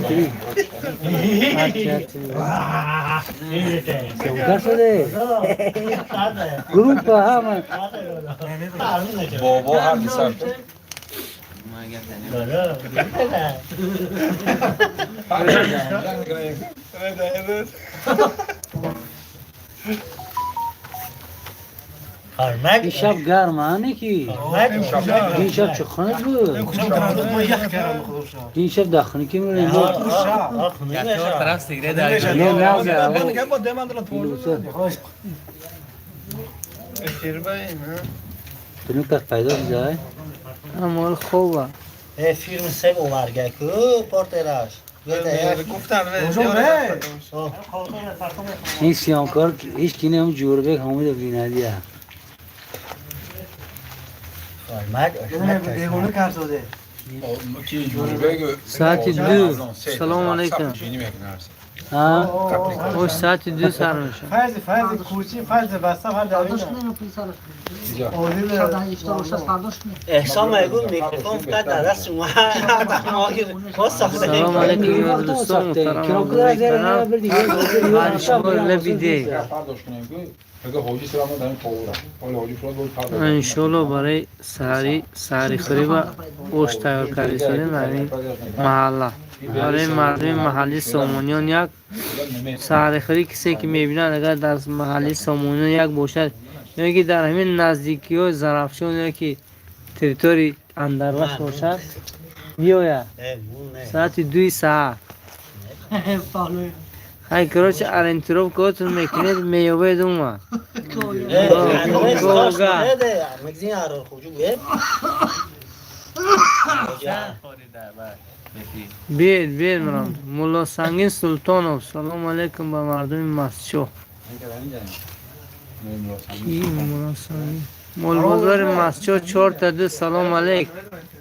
Три. Удар шуде. Группа ҳама. Бобо ҳар дисар. دیشب گرم هنه کی؟ دیشب چه خنک بود؟ دیشب در خنکی که میریم. نه نه نه. تو پیدا می‌زای؟ مال خوبه. فیلم سه اوورگه کو پورتراش. این سیامکار هیچ کی نم جوربه همون بینادیه. ساعت 2. سلام علیکم. ها ساعت 2 سر میشه. فرض فرض کوچی فرض بسته فرض احسان میگو میکروفون فقط در دست ما. سلام علیکم دوستان محترم. لبیده انشالله برای سحری سحری خوری و اوش تیار کردی شدیم در این محله. برای مردم محلی سامانیان یک سحری خوری کسی که میبینند اگر در محلی سامانیان یک باشد یا که در همین نزدیکی های زرافشان یا که تریتوری اندروش باشد بیاید ساعت 2 ساعت. های کروچ ارنتروب کاتون میکنید میوه دوما. بید بید مرام. مولا سنگین سلطانов سلام علیکم به مردم مسجو. کی مولا سنگین؟ مول مسجو 4 تا 2 سلام علیک.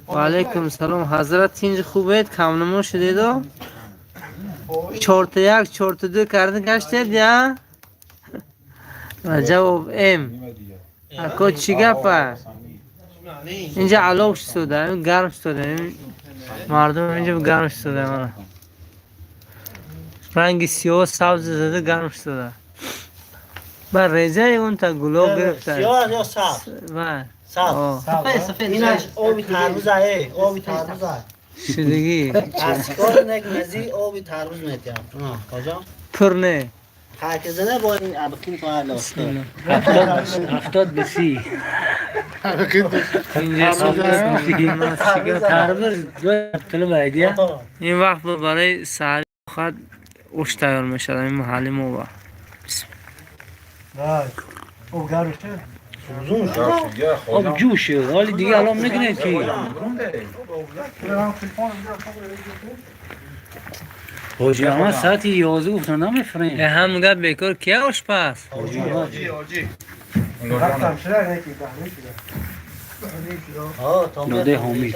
و علیکم سلام. حضرت اینج خوبید کم نمو شدید؟ 4 تا 1 4 تا 2 کردن گشتید یا؟ جواب ام. اکو چی گپه؟ اینجا علاو شده، گرم شده. مردم اینجا گرم شده من. رنگ سیاه سبز زده گرم شده. بر ریزه اون تا گلاب گرفته. سیاه یا سبز؟ بله. سبز. سفید. اینش آبی تربوزه، آبی تربوزه. شدگی. از کار نک مزی آبی تربوز میتیم. کجا؟ پر نه. هرکزنه با این ابقین تا لاسته. 70 به 30. این وقت برای سحری خود اوش تیار میشد این محلی ما با. آب جوشه ولی دیگه الان میکنه که حاجی احمد ساعت 11 گفتن نمیفرین. هم گفت بیکار کیا اوش پس؟ حاجی احمد ناده حامید.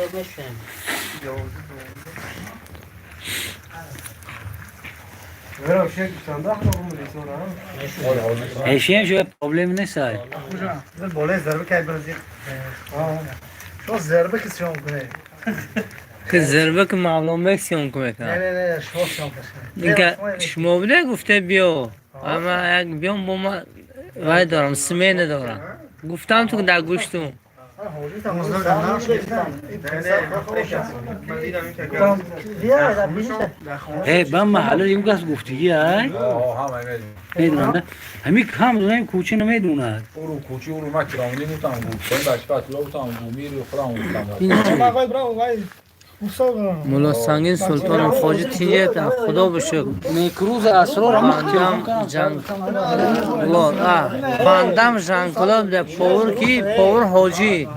ایشی هم پروبلم نیست. بالای ضربه که برزیق. شو ضربه که سیام کنه. که ضربه که معلومه سیام کنه. نه نه نه شو سیام کنه. اینکه شما بوده گفته بیا. اما یک بیام با ما وای دارم سمه ندارم. گفتم تو در گوشتم. ای بم محله این کس گفتگی های؟ میدونم همین هم دونم کوچه نمیدوند. او رو کوچه او رو من کراملی گفتم گفتم بچه بچه گفتم گومی رو خودم گفتم. مولا سنگین سلطان خواجه تینجه خدا بشکر. نیکروز اسرار بندم جنگ بندم جنگ ده پاور کی پاور حاجی.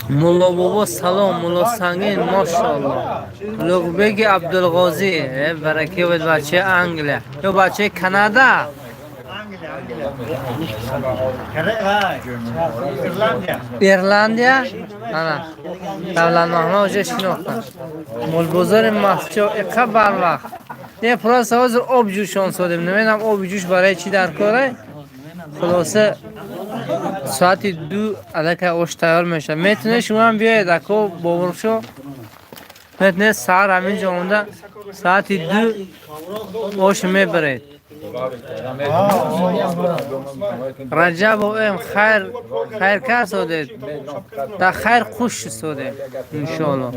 مولا بابا سلام مولا سنگین ماشاءالله. لغبگ عبدالغازی برکه بود بچه انگلیه یا بچه کانادا. ایرلندیا انا давлат маҳмад оҷа шинохтам. Молбозори масҷо иқа барвақт. Не просто ҳозир об ҷӯшон содем. Намедонам оби ҷӯш барои чӣ дар коре. Хулоса соати 2 аллакай ош тайёр мешавад. Метавонед шумо ҳам биёед ако бобуршо. Метне саҳар ҳамин ҷо омада саати 2 ош мебаред. Раҷабов эм хайр хайр кар содед. Дар хайр хуш содед. Иншоалло.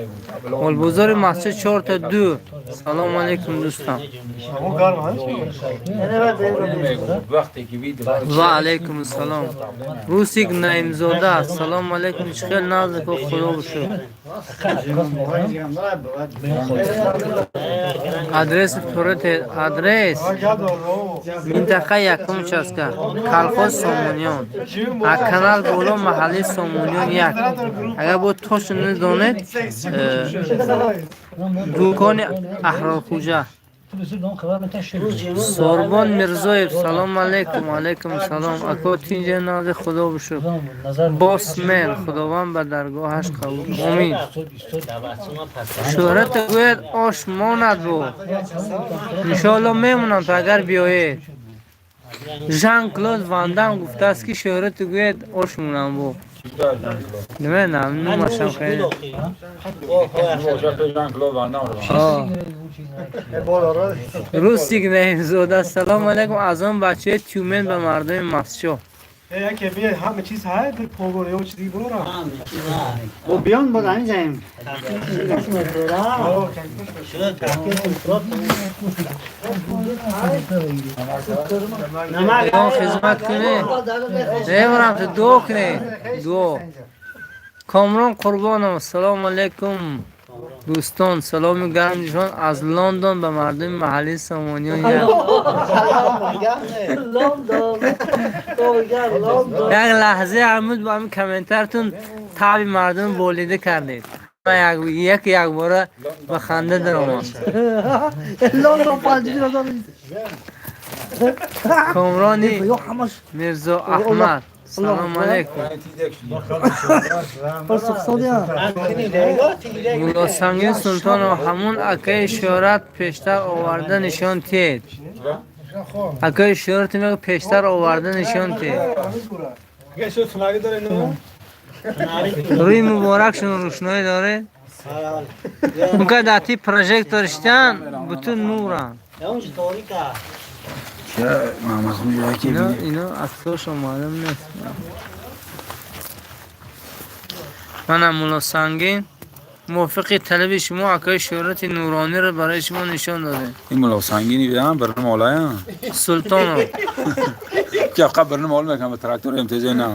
Молбозори масҷид 4 та 2. Салом алейкум дӯстон. Ва алейкум салом. Русик Наимзода, салом алейкум. Чӣ хел назико худо бошуд. Адрес пурате адрес минтақа якум участка колхоз Сомониён а канал боло маҳалли Сомониён 1. Агар бо точно надонед дукони Аҳрорхӯҷа. Сорбон Мирзоев, салом алейкум. Алейкум салом. Ако тинҷа нази худо бошуд. Босмен, худованд ба даргоҳаш қабул. Омин. Шӯҳрат гӯяд ош монад бо. Иншоалло мемонам то агар биёед. Жан Клод Ван Дам гуфтааст ки шӯҳрат гӯяд ош монам бо. Намедонам, номашам хеле. Русик Наимзода, салом алейкум. Аз он бачаи Тюмен ба мардуми Масчо. همه چیز هست پوگور یا چیزی برو و بیان بود همین خدمت کنه نمیرم تو دو کنه دو. کامران قربانم، سلام علیکم دوستان. سلام گرم جان از لندن به مردم محلی سامانیان. یک لحظه عمود با همین کامنترتون تابی مردم بولیده کردید. من یک یک باره به خنده در آمد. کامرانی میرزا احمد، سلام علیکم. ملا سنگین سلطان و همون اکای شهرت پیشتر آورده نشان تید. اکای شهرت میگه پیشتر آورده نشان تید. روی مبارک شون روشنایی داره. اون که داتی پروژکتورشتن بتون نورن. اینا اصلاش معلوم نیست. منم مولا سنگین موافق طلب شما اکای شهرت نورانی رو برای شما نشان داده. این مولا سنگینی بیدم برنامه مالایم سلطانو که فقط برنامه مال میکنم به تراکتور امتیازی نه.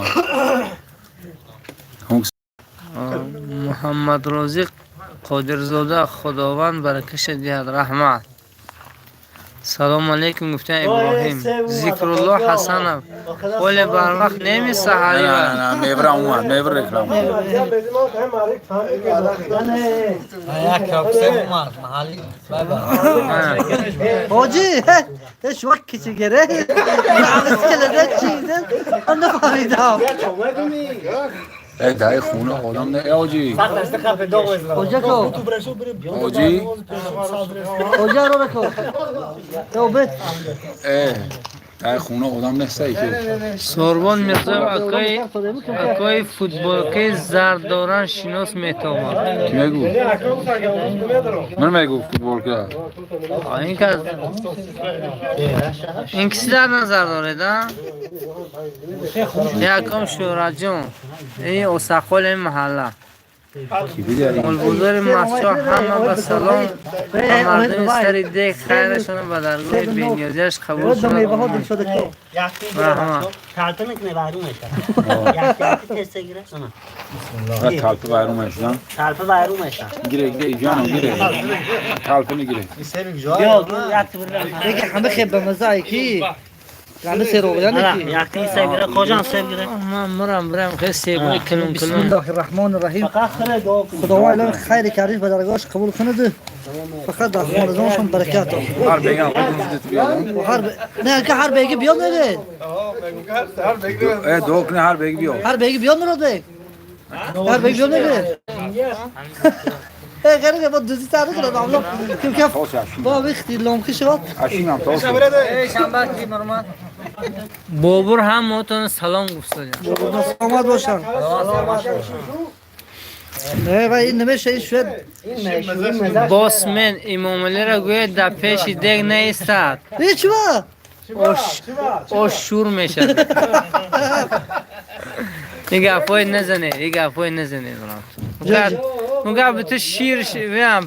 محمد رازق قادرزاده، خداوند برکش دهد رحمت. سلام علیکم گفتن ابراهیم. ذکرالله حسنم ولی بر وقت نمی سحری. نه نه میبره اومد میبره رکلام. حاجی شما کسی گره من نفهمیدم. ای دای خونه آدم نه آجی. کجا کو؟ آجی کجا رو بکن؟ تو بت. ای دای خونه آدم نه سعی که. سوربان میرزا اکای اکای فوتبال که زرد دارن شناس میتوان. کی میگو؟ من میگو فوتبال که. این که این کسی در نظر داره ده؟ یکم شورا جون این اوسخال این محله ملبوزار مسجد همه به سلام و مردم سر دیگ خیرشون به درگاه بینیازیش قبول شد. رحمت. تلپه بیرون میشدن تلپه بیرون میشدن گیره گیره جانم گیره تلپه نگیره دیگه همه خیلی به مزه کی بسم الله الرحمن الرحیم. خداوند الان خیر کردیش به درگاهش قبول کند. فقط در خانواده‌شون برکت ده. هر بیگم هر نه که هر بیگی بیاد نه. ای دو کنه هر بیگی بیاد. هر بیگی بیاد مراد بیگ. هر بیگی بیاد نه. غیر با دوزی سر کنه الله کم با وقتی لامخی شد. بابر هم ماتون سلام گفت. سلامت باشن. نه و این نمیشه این شد. Босмен Имомалиро гӯяд дар пеши дег наистад. این چی با؟ Ош шур мешавад. И гапҳои назанед, и гапҳои назанед, брат. Муга буту шир,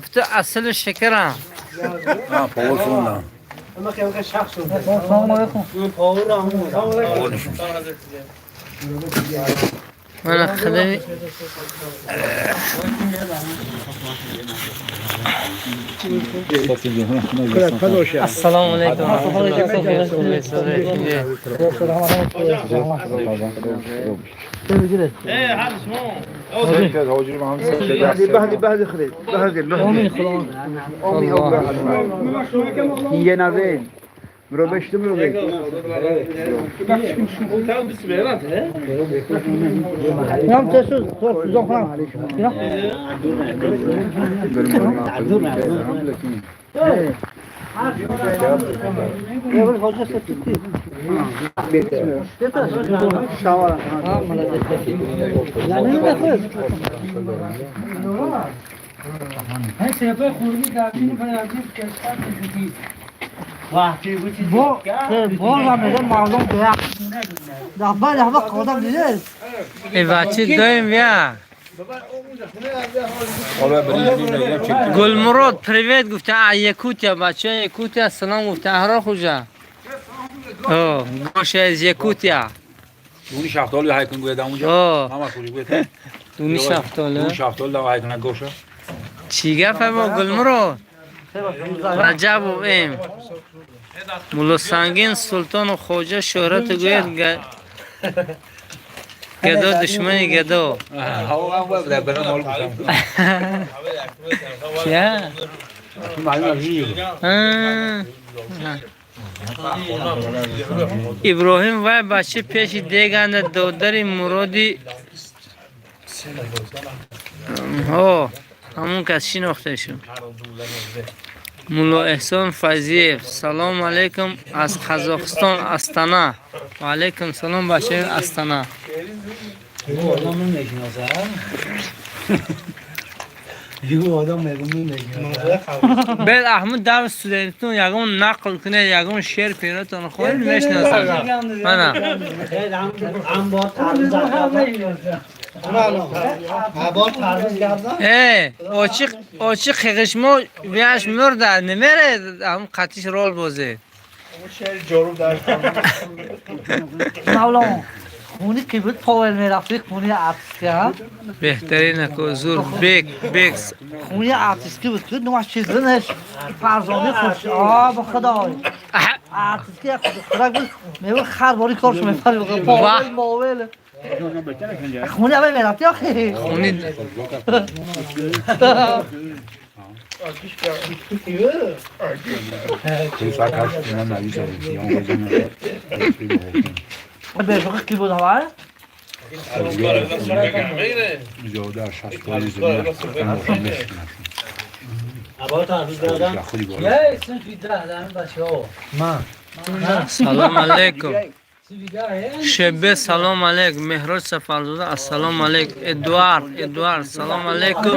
буту асилу шакарам. سلام علیکم. Мана қадами Ассалому алайкум. نعم تسوز زخرا. بچه دایم بیا. گلمراد привет گفته якутия بچه якутия سلام گفته اهرا خوجا. گوشه از якутия. دونی شفتالو های کن گوید اونجا. همه خوری گوید. دونی شفتالو. دونی شفتالو های کن گوشه. چی گفت با گلمراد؟ رجب و ایم. مولا سنگین سلطان و خوجه شهرت گوید گدا دشمنی گدا. کیا؟ ابراهیم وای بچه پیش دیگنده دادر مرادی ها همون کس شناخته شد. مولا احسان فیضیف سلام علیکم از قزاقستان استانا. و علیکم سلام بچه استانا. بل احمد در استودنتون یگون نقل کنه یگون شعر پیراتون خود میشناسم. من очи қиғишмо вияш мурда намере ҳам қатиш рол бозе. مولا خونی که بود پاول میرفتی خونی ارتیستی ها بهترین کو زور بک بکس خونی ارتیستی بود که نوش چیزنش فرزانه خوش آ به خدا ارتیستی خود خدا بود میگه خرباری کارش میفری پاول ماول خونی اول میرفتی آخه خونی به کی بود هوا؟ سلام علیکم شبه سلام علیکم مهراج سفرزاده السلام علیکم ادوارد سلام علیکم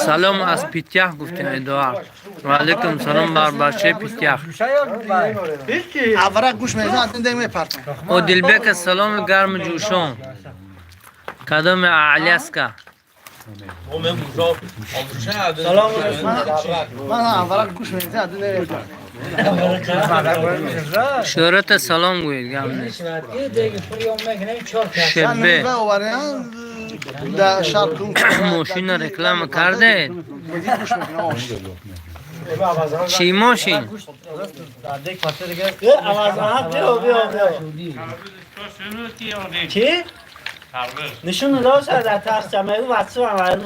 سلام از پیتیاه گفتیم ادوارد و علیکم سلام بر بچه پیتیاه. او دلبک سلام گرم جوشان کدام الیاسکا. Шӯҳрата салом гӯед, гап нест. Шебе. Мошина реклама кардед? Чӣ мошин? Чӣ? Нишон дод дар тарсча мегӯ ватсу аввал.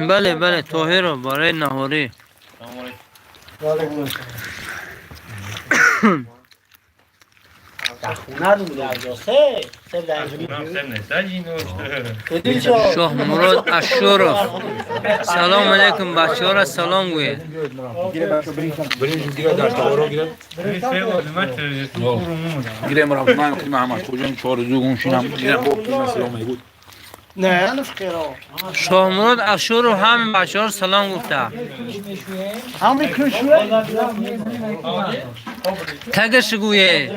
Бале, бале, Тоҳиро барои наҳорӣ. Шоҳмурод Ашуров. Салом алейкум, бачаҳоро салом гӯед. Шоҳмурод Ашуров ҳамин бачаҳоро салом гуфта. Тагаш гӯед.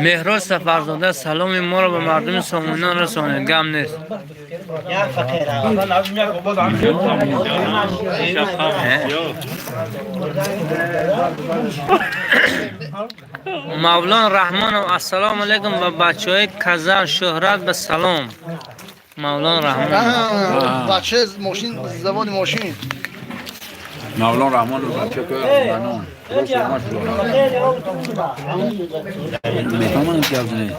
Меҳроз Сафарзода саломи моро ба мардуми сомониён расонед, гам нест. Мавлон Раҳмонов ассалому алайкум ба бачаҳои Казан, шӯҳрат ба салом. Мавлон Раҳмонов. Бача мошин, заводи мошин. Мавлон Раҳмонов бача манон. Мефаҳмам ки абдуне.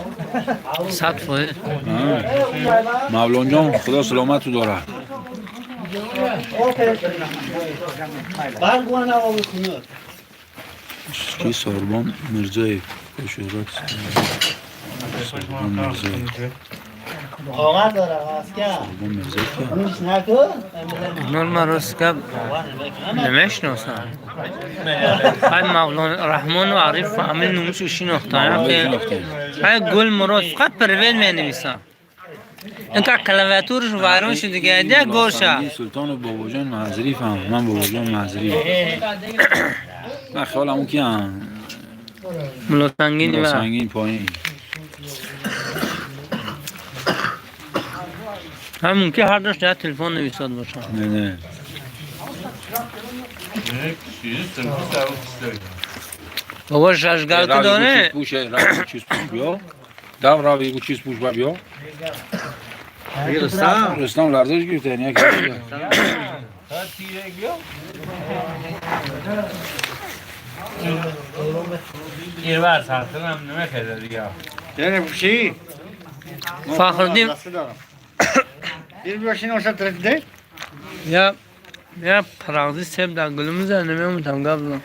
100%. Мавлон ҷон, худо саломату дорад. Ки Сорбон Мирзоев, шӯҳрат Сорбон Мирзоев. Сорбон Мирзоев ки? Норма рост гап намешиносам. Хай Мавлон Раҳмонов Ариф фаҳмид номушу шинохтам. Хай Гул Мурод фақат привет менависам. Инка клавиатураш вайрон шуд дига, як гоша. Султонов Бобоҷон Маҳзирӣ фаҳм, ман Бобоҷон Маҳзирӣ. Ман хаёлам он киям? Мулосангин ва Мулосангин поин. Ҳам мумкин ҳар дошт як телефон нависад бошад. Не, не. Бобо жажгалка дорe? Пуше, рави чиз пуш биё. Дав рави гу чиз пуш биё. Рустам, Рустам ларзиш гирифта, яъне як. Фахриддин я я парағзи себ дар гулумиза намемутам гап зан.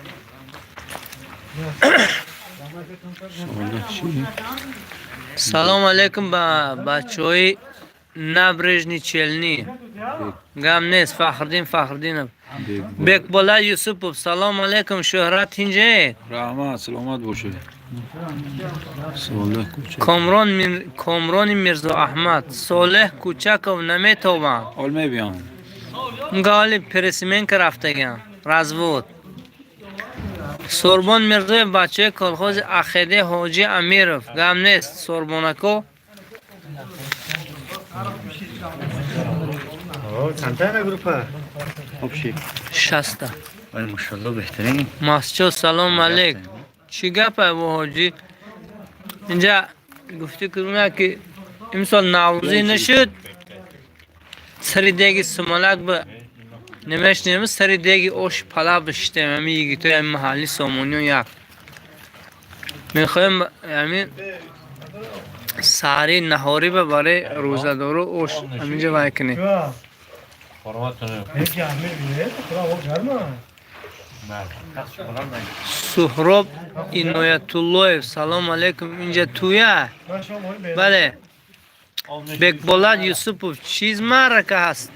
Салом алейкум ба бачаҳои Набрежни Челни. Гам нест, Фахриддин Фахриддинов. Бекбола Юсупов, салом алейкум, шӯҳрат тинҷе? Раҳмат, саломат бошед. Солеҳ Кучаков. Комрони Мирзо Аҳмад, Солеҳ Кучаков наметобам. Ҳол мебиём. Гаоли пересменка рафтаган, развод. Сорбон Мирзоев бачаи колхози Ахеде Ҳоҷи Амиров. Гам нест, Сорбонако. Шаста. Масчо салом алейк. Чӣ гапа бо ҳоҷӣ? Инҷа гуфтӣ кунам ки имсол наврӯзӣ нашуд. Сари деги сумалак ба намешнем, сари деги ош палав бишитем, ҳами йигитои ҳами маҳалли сомониён як. Мехоҳем ҳами саҳари наҳорӣ ба барои рӯзадору ош ҳаминҷа вай кунем. Суҳроб Иноятуллоев салом алейкум, инҷа туя? Бале. Бекболат Юсупов чиз маърака ҳаст?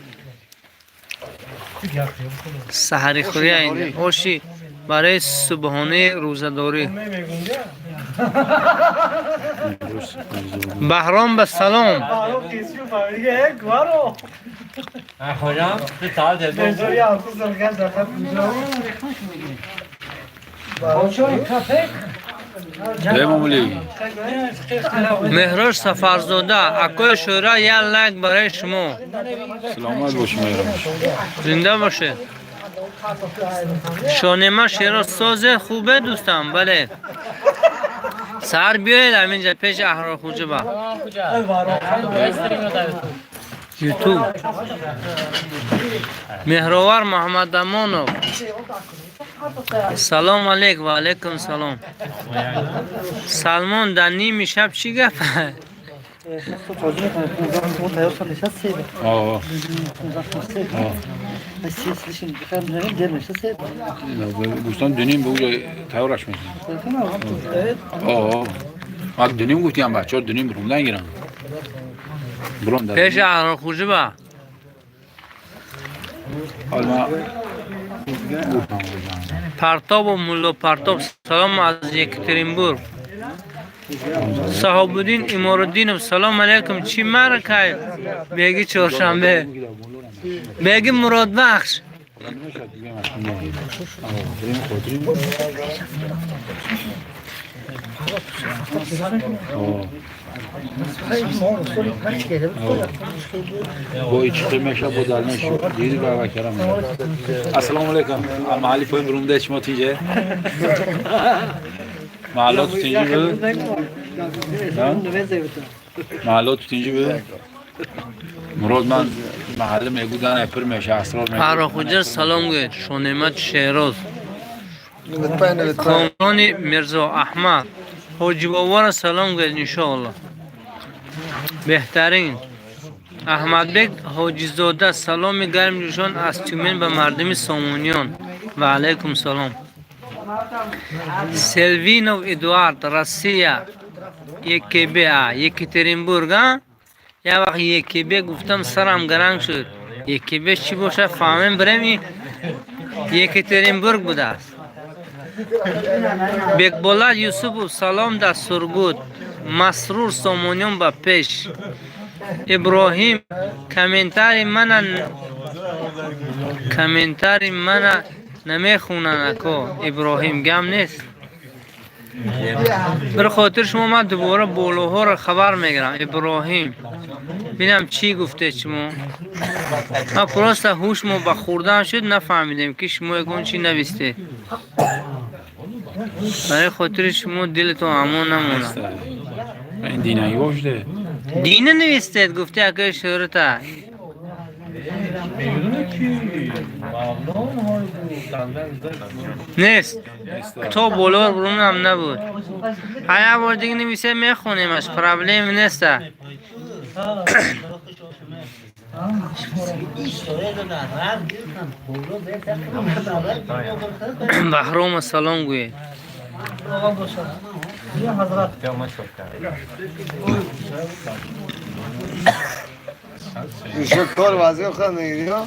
Саҳари хӯрия инҷа оши барои субҳонаи рӯзадорӣ. Баҳром ба салом. Эмомалӣ. Меҳрош Сафарзода, акои Шӯра, як лайк барои шумо. Саломат бошӣ, Меҳрош. Зинда бошед. Шонема шеро созе хубе, дӯстам, бале. Саҳар биёед ҳаминҷа пеши Аҳрорхуҷаба. Ютуб. Меҳровар Муҳаммадамонов. Салом алейк, ва алейкум салом. Салмон, дар ними шаб чӣ гап? تاجی میکنه 15 تومن تیار شد نشست سه. آه. 15 سه. سه سه بخیر دیر میشه سه. گوستان دونیم به اونجا تیارش میکنیم. آه. ما دونیم گفتیم بچه‌ها دونیم بروم نگیرن. بروم در. پеш Аҳрорхуҷаба. حالا ما Партобу Мулло Партоб, салом аз Екатеринбург. Саҳобуддин Иморуддинов, салом алейкум. Чӣ маракай? Беги чоршанбе. Беги Муродбахш. با چی میشه با دلنش دیدی با کرم. السلام علیکم. محلی پایین بروم ده شما تیجه. محلات تو تینجی بود؟ محلات تو تینجی بود؟ مراد من محله میگو دن پر میشه اسرار میگو. Аҳрорхуҷа салом гӯед. Шонемат Шероз. Комрони Мирзо Аҳмад. Ҳоҷибоборо салом гӯед, иншоалло. Беҳтарин. Аҳмадбек Ҳоҷизода, саломи гарм ҷӯшон аз Тюмен ба мардуми Сомониён. Ва алайкум салом. Селвинов Эдуард, Россия. ЕКБ, Екатеринбург, а? Як вақт ЕКБ гуфтам, сарам гаранг шуд. ЕКБ чӣ бошад, фаҳмем бирем, Екатеринбург будааст. Бекболат Юсупов, салом дар Сургут. Масрур Сомониён ба пеш. Иброҳим, комментарий мана намехонанд, ако Иброҳим, гам нест. Bir хотир шумо ман дубора болоҳоро хабар мегирам. Иброҳим, бинам чӣ гуфте шумо. Ман просто ҳушмо ба хӯрдан шуд, нафаҳмидем, ки шумо ягон чӣ навистед. Барои хотири шумо дилатон амон намонад. این دینایی باشه. Дина навистед, гуфте акои Шӯҳрата. Нест. То боло бурунам набуд. Ҳа, як бор дига нависе, мехонемаш, проблем неста. Баҳрома салом гӯед. ایشون کار وضعی خود میگیری ها؟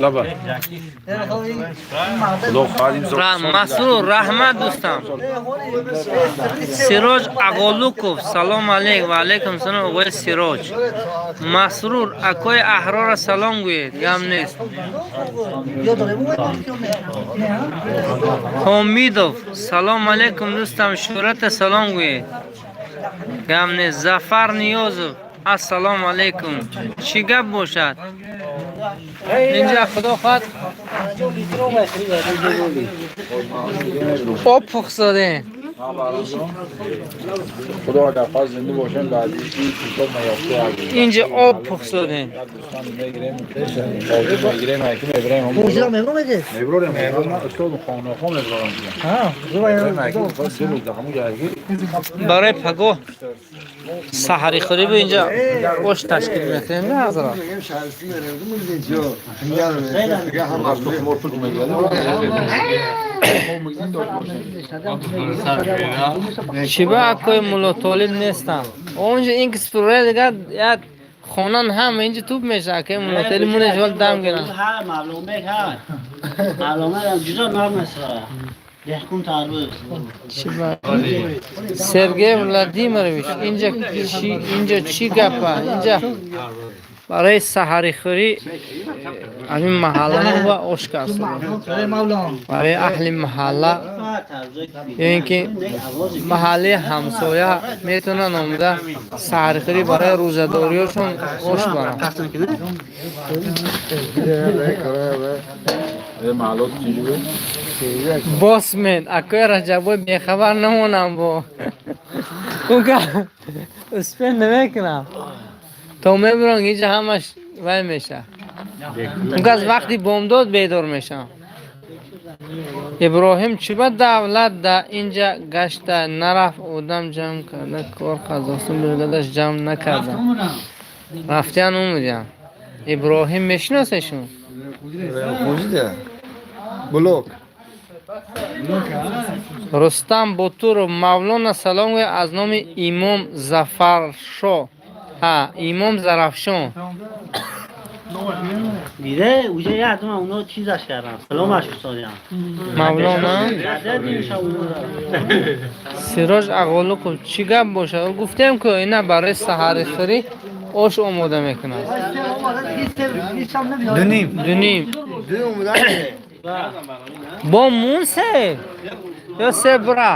لبا. خدا خواهد Масрур, раҳмат, дӯстам. Сироҷ Ағолуков, салом алейк, ва алейкум салом, оғои Сироҷ. Масрур, акои Аҳрора салом гӯед, гам нест. Ҳомидов, салом алейкум, дӯстам, Шӯҳрата салом гӯед. Гам нест. Зафар Ниёзов, ассалому алейкум. Чӣ гап бошад? Инҷа худо хоҳад об пухтзодем. خدا اگر خواست زنده باشم بعدی این کتاب ما یافته. Инҷа об пухтзодем. میگیریم میگیریم که میبریم. موجرا میبرم میگه. میبریم میبریم استاد خانه خو میبرم. ها. سه روز همون جایی. Барои пагоҳ саҳарихӯрӣ бу инҷа ош ташкил мекунем, на ҳазрат? میگم شهرسی میرم اینجا دیگه هم Чӣ ба акои Муллотолиб нестам? Онҷа ин киспура дигар як хонан ҳама инҷа туп меша, акои Муллотолиб мунеш вал дам гирам. ҳа, маълуме, ҳа, маълуме, ҷудо норм аст. Деҳқон тарбуз. Чӣ ба Сергей Владимирович, инҷа чӣ, инҷа чӣ гапа? Инҷа барои саҳарихӯрӣ ҳамин маҳалла мо ба ош кардем. Барои аҳли маҳалла. Ё ин ки маҳаллаи ҳамсоя метавонанд омада саҳархӯрӣ барои рӯзадориёшон ош баранд. Босмен, акои Раҷабой бехабар намонам бо. Унка успен намекунам. То мебурам инҷа ҳамаш вай меша. Унка аз вақти бомдод бедор мешам. Иброҳим чиба давлат да инҷа гашта нарафт одам ҷамъ карда кор Қазоқистон бригадаш ҷамъ накарда. Рафтиян омудиян. Иброҳим мешиносешун? Блок. Рустам Ботуров Мавлона салом гӯяд аз номи Имом Зафаршо. Ҳа, Имом Зарафшон. Диде, уже як одам оно чизаш кардам. Саломаш гуфтодям. Мавлона? Сироҷ Ағолуқов чӣ гап бошад? Гуфтем ки ина барои саҳарихӯрӣ ош омода мекунад. Дуним. Дуним. Бо мун се? Ё се бра?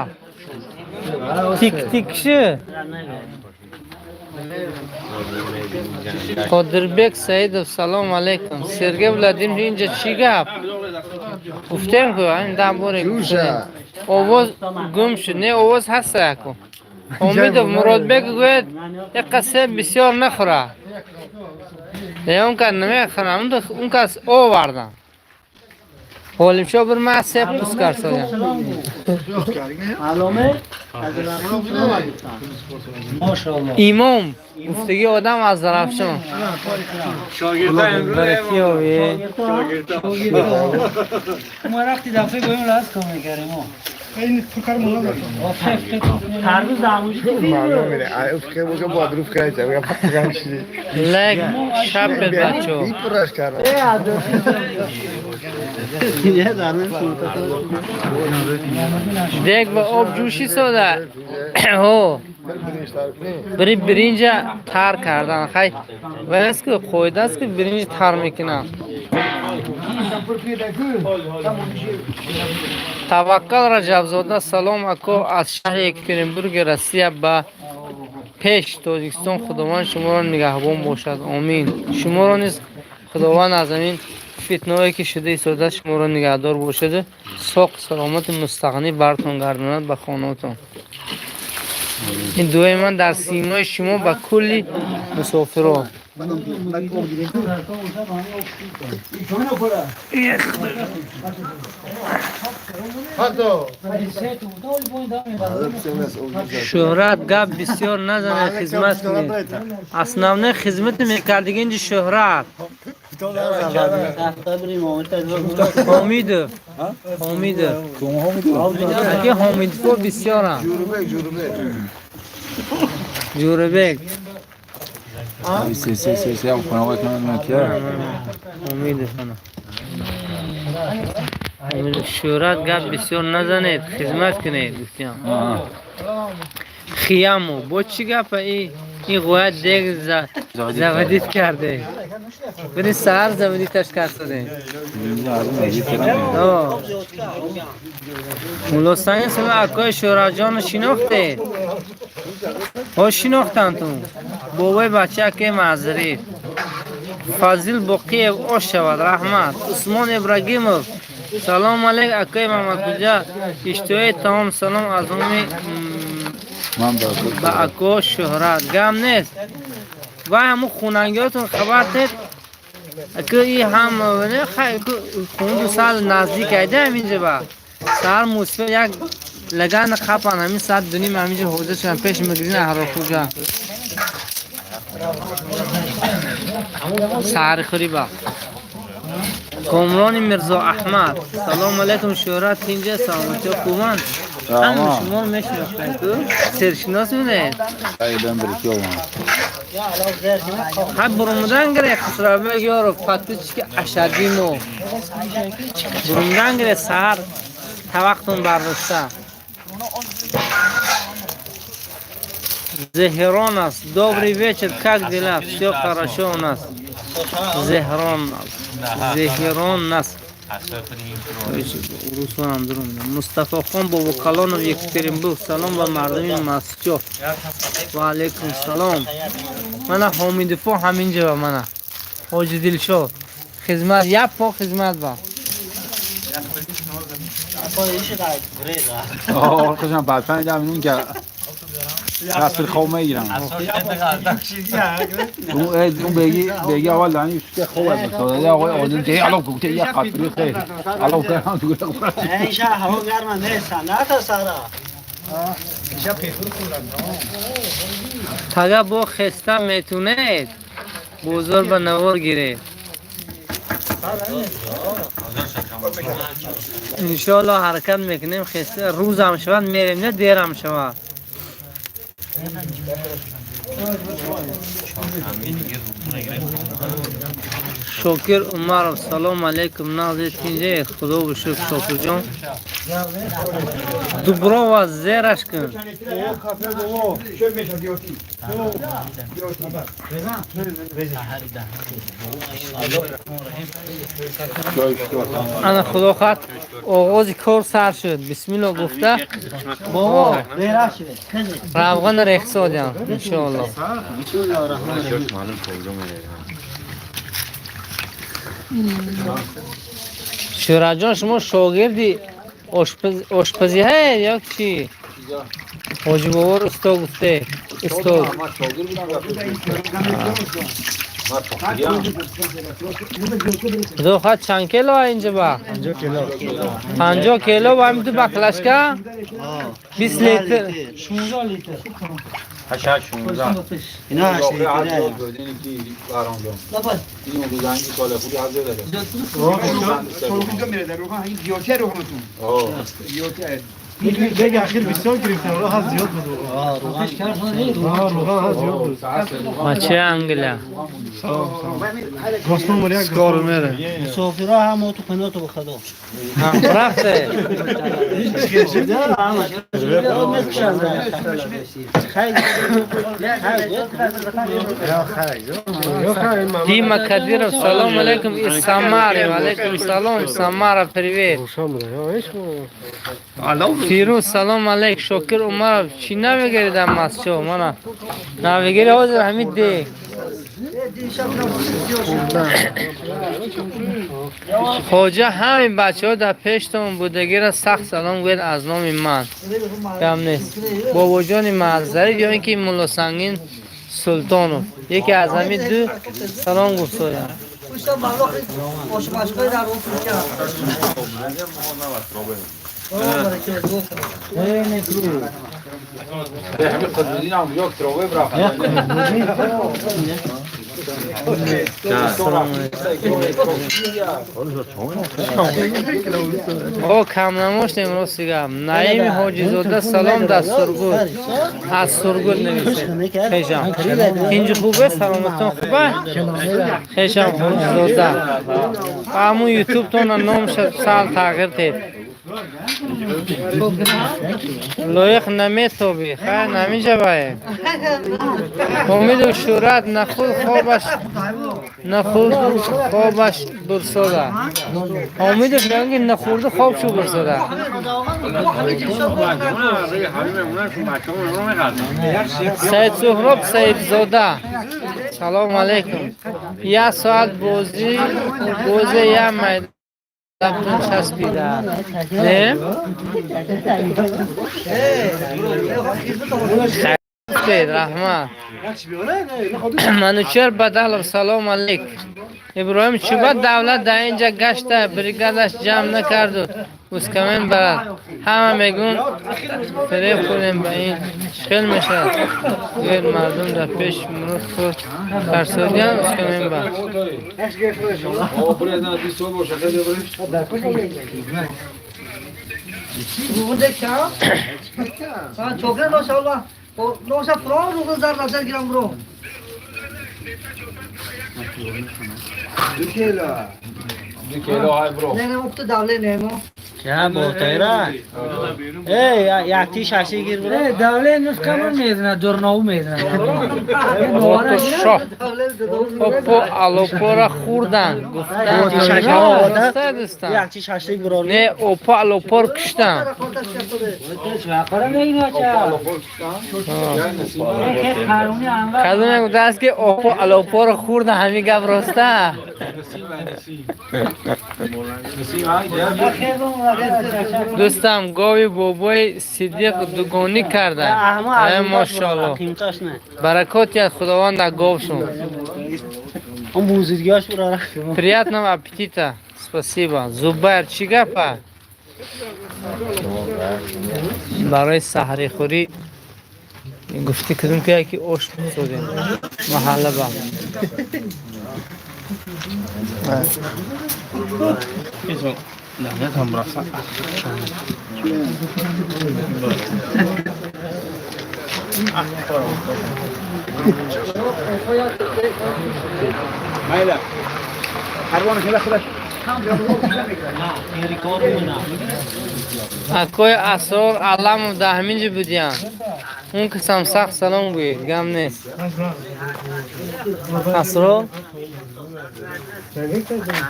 Тик-тик ши? Қодирбек Саидов салом алейкум. Сергей Владимирович инҷа чӣ гап? Гуфтем ку ин даҳ боре гуфтем. Овоз гум шуд. Не, овоз ҳаста яку. Омидов Муродбек гӯяд яқа себ бисёр нахӯра. Не, он кас намехӯрам, он кас овардам. Ғолибшо бир ман себ пус карсодям. Имом гуфтагии одам аз Зарафшон. мо рафти дафъе гоем лаз кор мекардем. Лек шаб бачо. Дег ба об ҷӯши сода. Ҳо. Бири биринҷа тар кардан. Хай вайс ки қоида аст ки биринҷ тар мекунанд. Таваккал Раҷабзода салом ако аз шаҳри Екатеринбурги Россия ба пеш Тоҷикистон Худованд шуморо нигаҳбон бошад. Омин. Шуморо низ Худованд аз ҳамин фитнаҳое ки шуда истода шуморо нигаҳдор бошаду соқ саломати мустағнӣ бартон гардонад ба хонаотон. Ин дуои ман дар симои шумо ба кулли мусофиро. Шӯҳрат гап бисёр назанед, хизмат кунед. Основной хизмати мекардиги инҷи шӯҳрат. Ҳомидов. Ҳомидов. Аки ҳомидфо бисёрам. Ҷӯрабек. Се се се се Шӯҳрат гап бисёр назанед, хизмат кунед гуфтям. Хияму бо чӣ гапа ин ғоят дег заводит карде. Бини саҳар заводиташ кард содем. Мулло Санг сама акои Шӯҳратҷонро шинохтед? Ҳо шинохтанд ту. Бобои бача акаи Маъзариф. Фазил Боқиев ош шавад, раҳмат. Усмон Ибрагимов салом алейк акаи Мамадхӯҷа. Иштиҳои таом салом аз номи ба ако Шӯҳрат. Гам нест. Вай ҳамун хунангиҳотон хабар тед. Аку и ҳам хунду сал наздик айда ҳаминҷа ба. Саҳар мусфир як лаган қапан ҳамин саат дуним ҳаминҷа ҳозир шудан пеш магазин Аҳрорхӯҷа. Саҳарихӯрӣ ба. Комрони Мирзо Аҳмад салом алейкум Шӯҳрат инҷа саломатиё хубанд? Ҳама шуморо мешинохтанд ку? Сершинос будед? Ҳай бурумудан гире Хусравбек Ёров подписчики ашаддии мо. Бурумудан гире саҳар тавақтон бардошта. Зеҳрон аст. Добрый вечер, как дела? Всё хорошо у нас. Зеҳрон аст. Зеҳрон аст. Руслан Друм. Мустафо хон Бобокалонов, Екатеринбург. Салом ба мардуми Москва. Ва алейкум салом. Мана Ҳомидифо ҳаминҷа ба мана. Ҳоҷи Дилшод. Хизмат, як по хизмат ба. آه خوشم بعد 5 میلیون که تصویر خواب میگیرم. اون بگی اول دانی که خوب است. آقای آدم که الان گفته یک قطری خیر. الان که تو گفت. این شهر هوا گرم نیست. نه تا سارا. Тага бо хеста метунед. Бозор ба навор гиред. Иншоалло ҳаракат мекунем, хеста рӯзам шавад мерем, не дерам шавад. Шокир Умаров, салом алейкум, нағзи тинҷе, худо бишукр, Шокирҷон. Дуброва зераш кун. Ана худо хоҳад оғози кор сар шуд. Бисмилло гуфта равған рехсодям иншоалло. Шӯраҷон, шумо шогирди ошпазӣ ҳаед ё чӣ? Ҳоҷи Бобор усто гуфте. Усто. Худо хоҳад чанд кило инҷа ба? 50 кило ба ҳамин ду баклашка? 20 литр. 16 литр. 8 16. اینا 8 لیتره. بگه اخیر 20 گرفتم راه زیاد بود. راه زیاد بود. Маче Англия. Скоро мере. مسافرها هم تو قناتو به خدا. Рафте. Дима Кадиров, салом алейкум из Самары. Алейкум салом, Самара, привет. Фирӯз, салом алейк. Шокир Умаров, чӣ намегирӣ дар Москва? Мана навигирӣ ҳозир ҳамин дег. Хоҷа, ҳамин бачаҳо дар пештон будагиро сахт салом гӯед аз номи ман. Гам нест. Бобоҷони Маъзариф ё ин ки Муллосангин Султонов. Яке аз ҳамин ду салом гуфтоям. О, кам намоштем рости гап. Наими Ҳоҷизода, салом дар Сургут. Аз Сургут нависед. Хешам. Инҷи хубе? Саломатон хубе? Хешам Ҳоҷизода. Ҳамун ютубтона номша сал тағйир дед. Лоиқ наметобӣ. Хайр, намешавае. Умиду шӯҳрат нахӯрд хобаш бурсода. Умиду мегӯянд ки нахӯрду хоб шу бурсода. Саид Суҳроб Саидзода, салом алейкум. Як соат бозӣ бозе як майда часпида. Не? Раҳмат. Манучер Бадалов, салом алейк. Иброҳим, чӯба давлат дар инҷа гашта бригадаш ҷамъ накарду ускамен барад. Ҳама мегӯн фиреб хӯрдем ба ин хел мешавад. Гӯяд мардум дар пеш мурод худ тарсодиян ускамен бар. Не, не, мукта давление мо. Ча бортайра? Эй, якти шаши гир бро. Э, давление кама мезна, дурнау мезна. Ботуршоҳ опо алопора хӯрдан гуфтан. Дӯстан, Якти шаши бро. не, опо алопор куштан. Чақара мегина ча? Кадоме гуфтааст, ки опо алопорро хӯрдан, ҳамин гап роста? Дӯстам, гови бобои Сидиқ дугонӣ карда. Э, мошоалло, Қимташ не. баракот яд Худованд дар говшон. Он бузургиаш бро. Приятного аппетита, спасибо. Зубайр, чӣ гапа? Барои саҳарихӯрӣ гуфтӣ кудум, ки яки ош бисозем маҳалла ба. Акои Асрор Аламов дар ҳамин ҷо будиян, он касам сахт салом гӯед, гам нест. Асрор,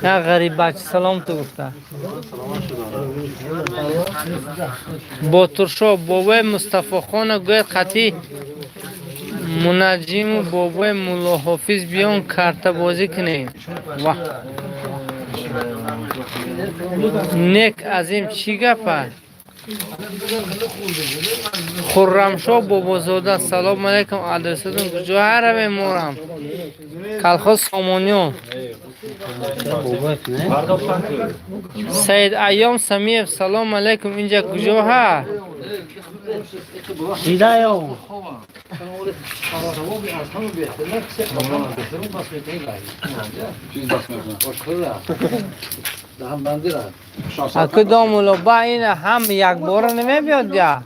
як ғариббача салом ту гуфта. Ботуршоҳ, бобои Мустафохона гӯяд, қатъи Мунаҷҷиму бобои Муллоҳофиз биён, картабозӣ кунем. Ваҳ, нек азим, чӣ гапа? Хуррамшоҳ Бобозода, салом алейкум, адресатон куҷо? Ҳаравем морам колхоз Сомониён. Саид Айём Самиев, салом алейкум, инҷа куҷо ҳа? Дидаё. Чиз даст мекунад. Аку домуло ба ина ҳам якбора намебиёд я.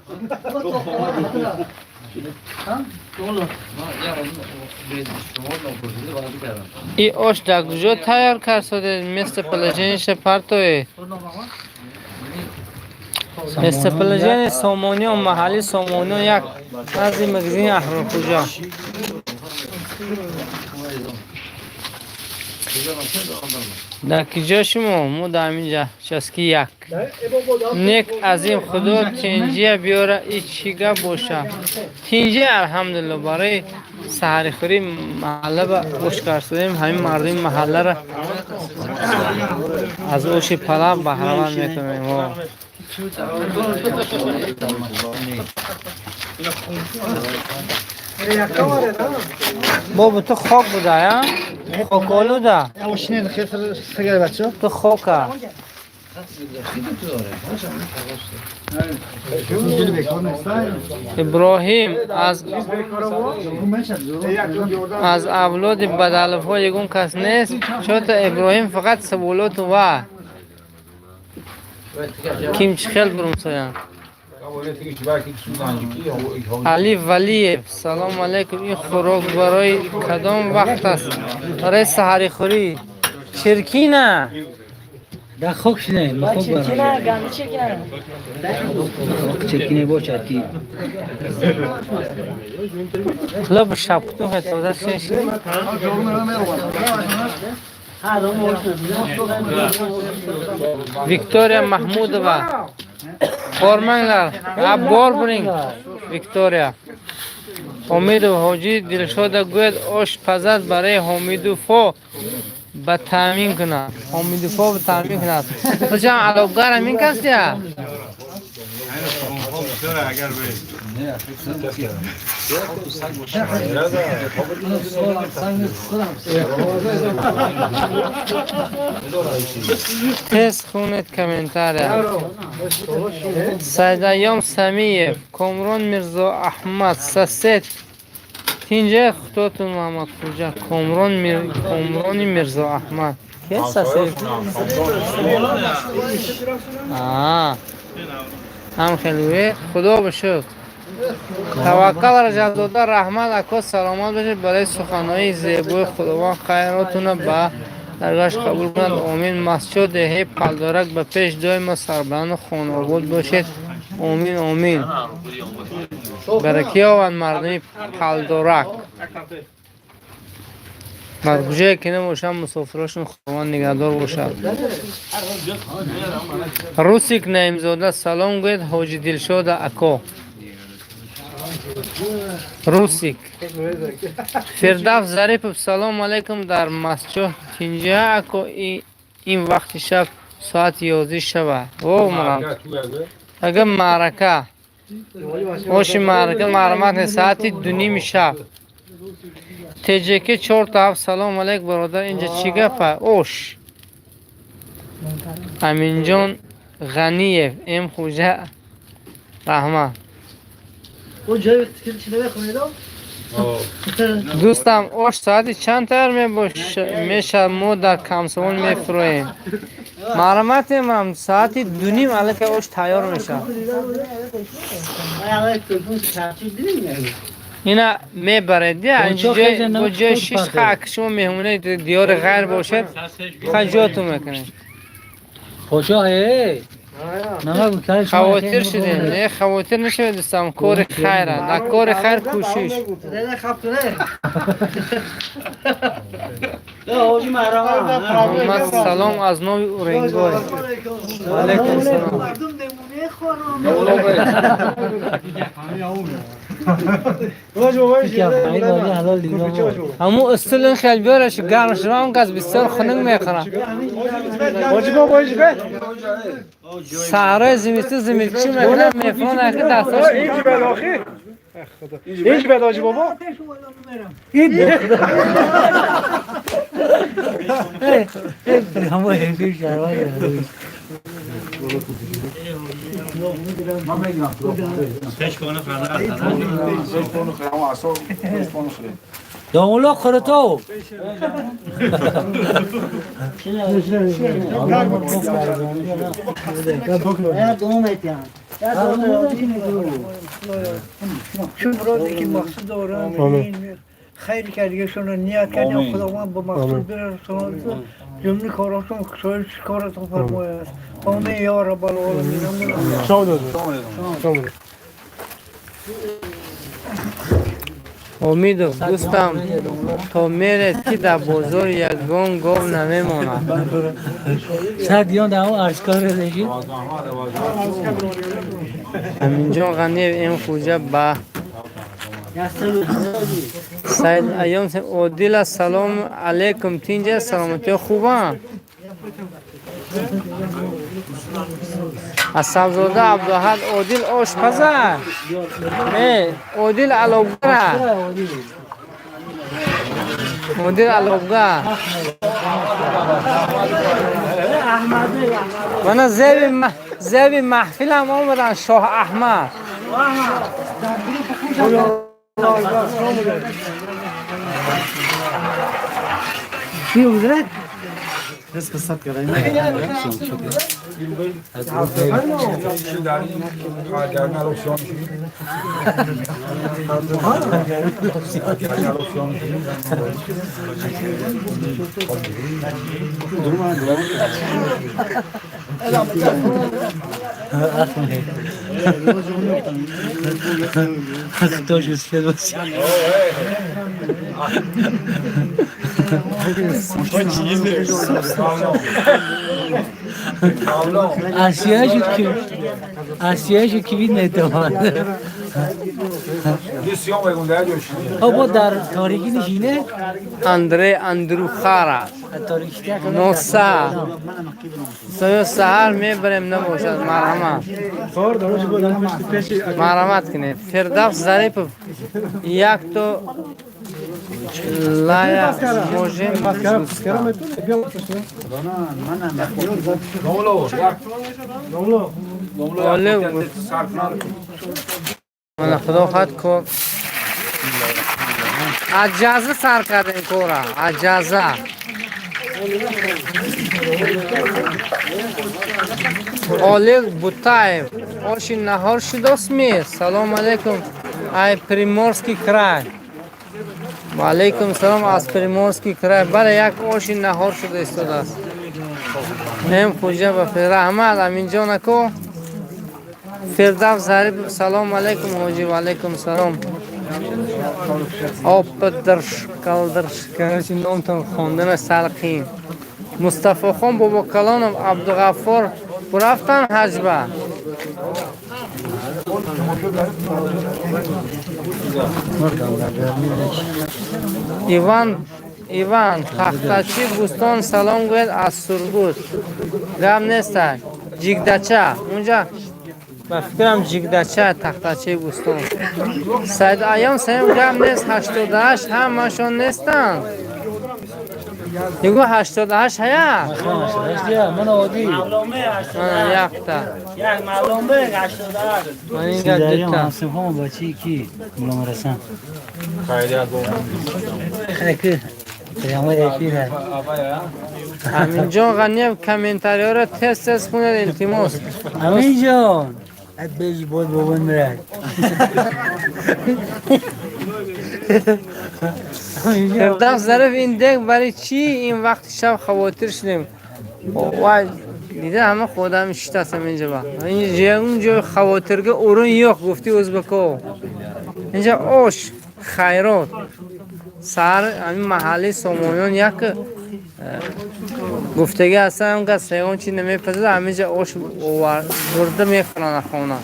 И ош дар куҷо тайёр кард содед? Местоположениеша партое. Местоположение Сомониён, маҳалли Сомониён як, назди магазини Аҳрорхӯҷа. Дар киҷо шумо? Мо дар ҳаминҷа, часки як. Нек азим, худо тинҷия биёра, и чӣ гап боша? Тинҷи, алҳамдулилло, барои саҳарихӯрӣ маҳалла ба ош карсодем, ҳамин мардуми маҳаллара аз оши палав баҳраванд мекунем. О. Бобо, ту хок буда, я? Хоколуда? Ту хока. Иброҳим, аз авлоди бадаловҳо ягон кас нест? Чота Иброҳим фақат саволоту ва ким чӣ хел бурумсоянд. Али Валиев, салом алейкум, ин хӯрок барои кадом вақт аст? Барои саҳарихӯрӣ. Чиркина. Да хок шине, ма хок барам. Чиркине бошад ки. Лаб шапту хетода шеш. Виктория Маҳмудова. Бормаңлар. А бор буринг. Виктория. Ҳомидов ҳоҷӣ Дилшода гӯяд, ош пазад, барои Ҳомидуфо ба таъмин кунад. Ҳомидуфо ба таъмин кунад. Хучам алобгар ҳамин кас я? Тез хунед комментария. Сайдаём Самиев, Комрон Мирзо Аҳмад, сосед. Тинҷа худотун Маҳмадхӯҷа, Комрон Мир Комрони Мирзо Аҳмад. Ки сосед? Аа. Ҳам хеле худо ба шукр. Таваккал Раҷабзода, раҳмат, ако, саломат бошед барои суханҳои зебои. Худованд хайротуна ба Даргоҳаш қабул кунад, омин. Масҷид деҳаи Палдорак ба пеш, доимо сарбаланду хонаобод бошед, омин, омин. Баракӣ ёбанд мардуми Палдорак. Бар куҷое ки набошанд, мусофирошон Худованд нигаҳдор бошад. Русик Наимзода, салом гӯед ҳоҷи Дилшода ако. Русик. Фирдавс Зарипов, салом алейкум, дар Масҷоҳ тинҷа ако, ин вақти шаб, соати 11 шаба. О, мурам. Ага маърака. Оши маърака марҳамат, соати 2:30 шаб. ТЖК 4 7, салом алейк бародар, инҷа чӣ гапа? Ош. Аминҷон Ғаниев, М Хуҷа, раҳмат. او جای چی نمیخونید؟ Дӯстам, ош соати чанд тайёр мешавад? Мо дар Комсомол мефурӯем. Марҳаматемам, соати 2:30 аллакай ош тайёр мешавад. Ина мебаред, бо ҷои шиш ха, шумо меҳмонаи диёри ғайр бошед, ха, ҷотун мекунед. Хавотир шудем. Не, хавотир нашавед, дӯстам, кори хайра, дар кори хайр кӯшиш. Муҳаммад, салом аз Нови Уренгой. Алайкум салом. Ҳамун устулин хел биёраш, гарм шудам, кас бисёр хунук мехӯрам. Саҳрои зимистон зимистчӣ мекунам, мефурон, аки дасташ. این بد حاجی بابا. دامولا خورتو. چون مرادی که مقصود دارن خیر که شون نیت کردن، خداوند با مقصود برساند، جمله کاراشون کارتون فرماید. آمین یا رب العالمین. Умидов, дӯстам, то меред, ки дар бозор ягон гов намемонад. Аминҷон Ғаниев, М Хуҷа, ба Саид Айём Одила, салому алейкум, тинҷа, саломатиҳо хубанд? Асабзода Абдуаҳад, Одил ошпаза? Не, Одил алобгара. Одил алобгар. Мана зеби маҳфилам омадан, Шоҳ Аҳмад. آسیایشو که بید نتوانه با در تاریکی نشینه. Андрей Андрухара носа саҳар мебарем, набошад, марҳамат, марҳамат кунед. Фирдавс Зарипов, якто лая можем. Мана худо хоҳад, кор аз ҷаза сар кардем, кора аз ҷаза. Олег Бутаев, оши наҳор шудосми? Салом алейкум, ай Приморский край. Ва алейкум салом аз Приморский край. Бале, як оши наҳор шуда истодааст. Мем хуҷа ба раҳмат, Аминҷон ако. Фирдавс Зарипов, салом алейкум, ҳоҷи, ва алейкум салом. Опдрш калдрш, короче, номтон хондана сал қиин. Мустафохон Бобокалонов, Абдуғаффор рафтан ҳаҷба. Иван Иван Пахтачи Бӯстон, салом гӯяд аз Сургут. Гап неста. Ҷигдача. Унҷа ба фикрам Ҷигдача, Тахтачаи Бӯстон. Саид Аём Саим, гап нест, 88 ҳамашон нестанд. Нигоҳ, 88 ҳая? Ман одӣ. Мана якта. Як маълуме 88. Ман инга дута. Ҳамсинфомо бачаи ки Муломарасан. Хайки прямой эфир. Аминҷон Ғаниев, комментариёро тез тез хунед, илтимос. Аминҷон, беж боз бобон мирад. Фирдавс Зариф, ин дег барои чӣ ин вақти шаб хавотир шудем? Вай, дида ҳама худам шиштасам инҷа ба. Инҷа унҷо хавотирга o'rin yo'q, гуфти o'zбеко. Инҷа ош, хайрот. Саҳар ҳамин маҳаллаи Сомониён як гуфтагӣ ҳастам, кас ягон чи намепазад, ҳаминҷа ош бурда мехӯранд хона.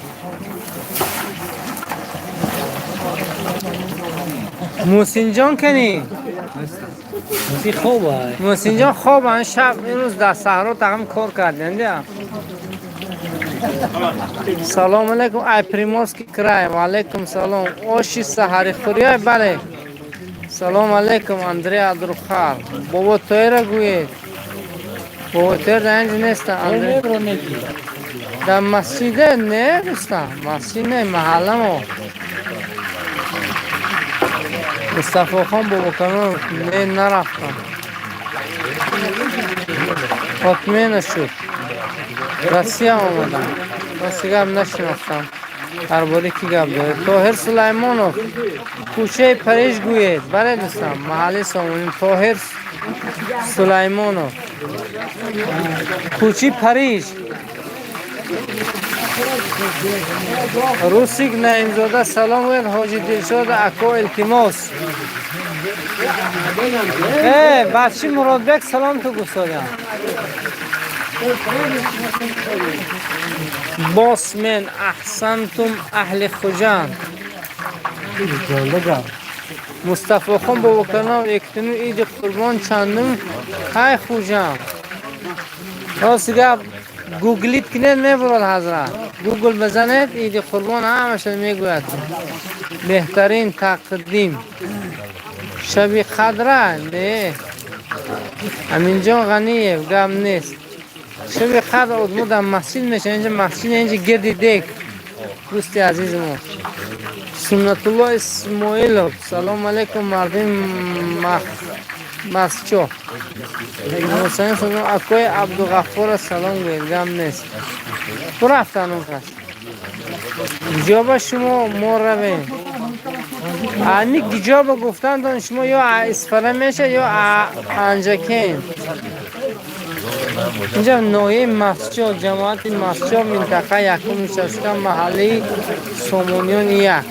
Муҳсинҷон кани? Муҳсин хоб. Муҳсинҷон хоб, шаб имрӯз дар саҳро тақам кор кардем. Салом алейкум, ай Приморский край. Ва алейкум салом. Оши саҳарихӯрия, бале. Салом алейкум, Андрей Адрухар. Бобо Тоира гӯед. Бобо Тоир дар инҷа неста. Андрей дар масҷиде не, дӯста. Масҷид не, маҳалламо. Мустафохон Бобокалонов, не, нарафтам. Отмена шуд. Россия омадам. Рости гап нашинохтам. Дар бораи кӣ гап доред? Тоҳир Сулаймонов, кӯчаи Париж гӯед. Бале, дӯстам, маҳаллаи Сомонӣ. Тоҳир Сулаймонов. Кӯчаи Париж. Русик Наимзода, салом гӯед ҳоҷи Дилшод ако, илтимос. Э, бачи Муродбек салом ту гуфтодам. Босмен, аҳсантум, аҳли Хуҷанд. Мустафохон Бобокалонов, якутуми иди Қурбон чандум? Ҳай Хуҷанд. Рости гап, гуглит кунед, мебурад ҳазрат. Гугл бизанед, иди Қурбон ҳамаша мегӯяд. Беҳтарин тақдим. Шаби қадра? Не. Аминҷон Ғаниев, гап нест. Шаби қадр одмо дар масҷид мешавад. Инҷа масҷид, инҷа гирди дег. Дӯсти азизи мо. Суннатулло Исмоилов, салом алейкум, мардуми Масчо. Мусаин акои Абдуғаффора салом гӯед, гап нест. Рафтан он кас. Гиҷоба шумо мо равем. Ами гиҷоба гуфтан шумо ё Исфара меша ё Анҷакен. Инҷа ноҳияи Масчо, ҷамоати Масчо, минтақа якум участка, маҳаллаи Сомониён як.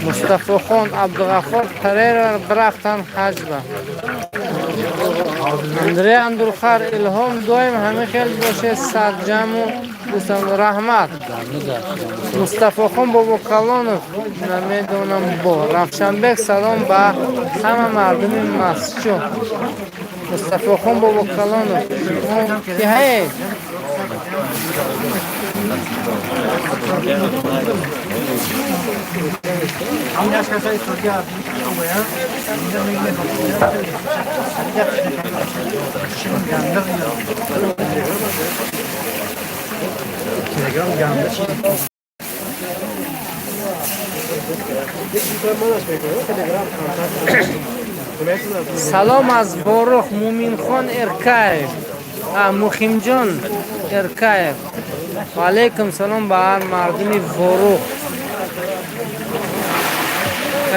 Мустафохон Абдуғаффор Тарера рафтан ҳаҷба. Андрей Андурхар, илҳом доим ҳамин хел бошед, сарҷаму дӯстам, раҳмат. Мустафохон Бобокалонов, намедонам бо. Равшанбек, салом ба ҳама мардуми Масчо. Мустафохон Бобокалонов, шумо ки ҳаед? Салом аз Борух, Муминхон Эркаев, Мухимҷон Эркаев. Алейкум салом ба ҳар мардуми Ворух,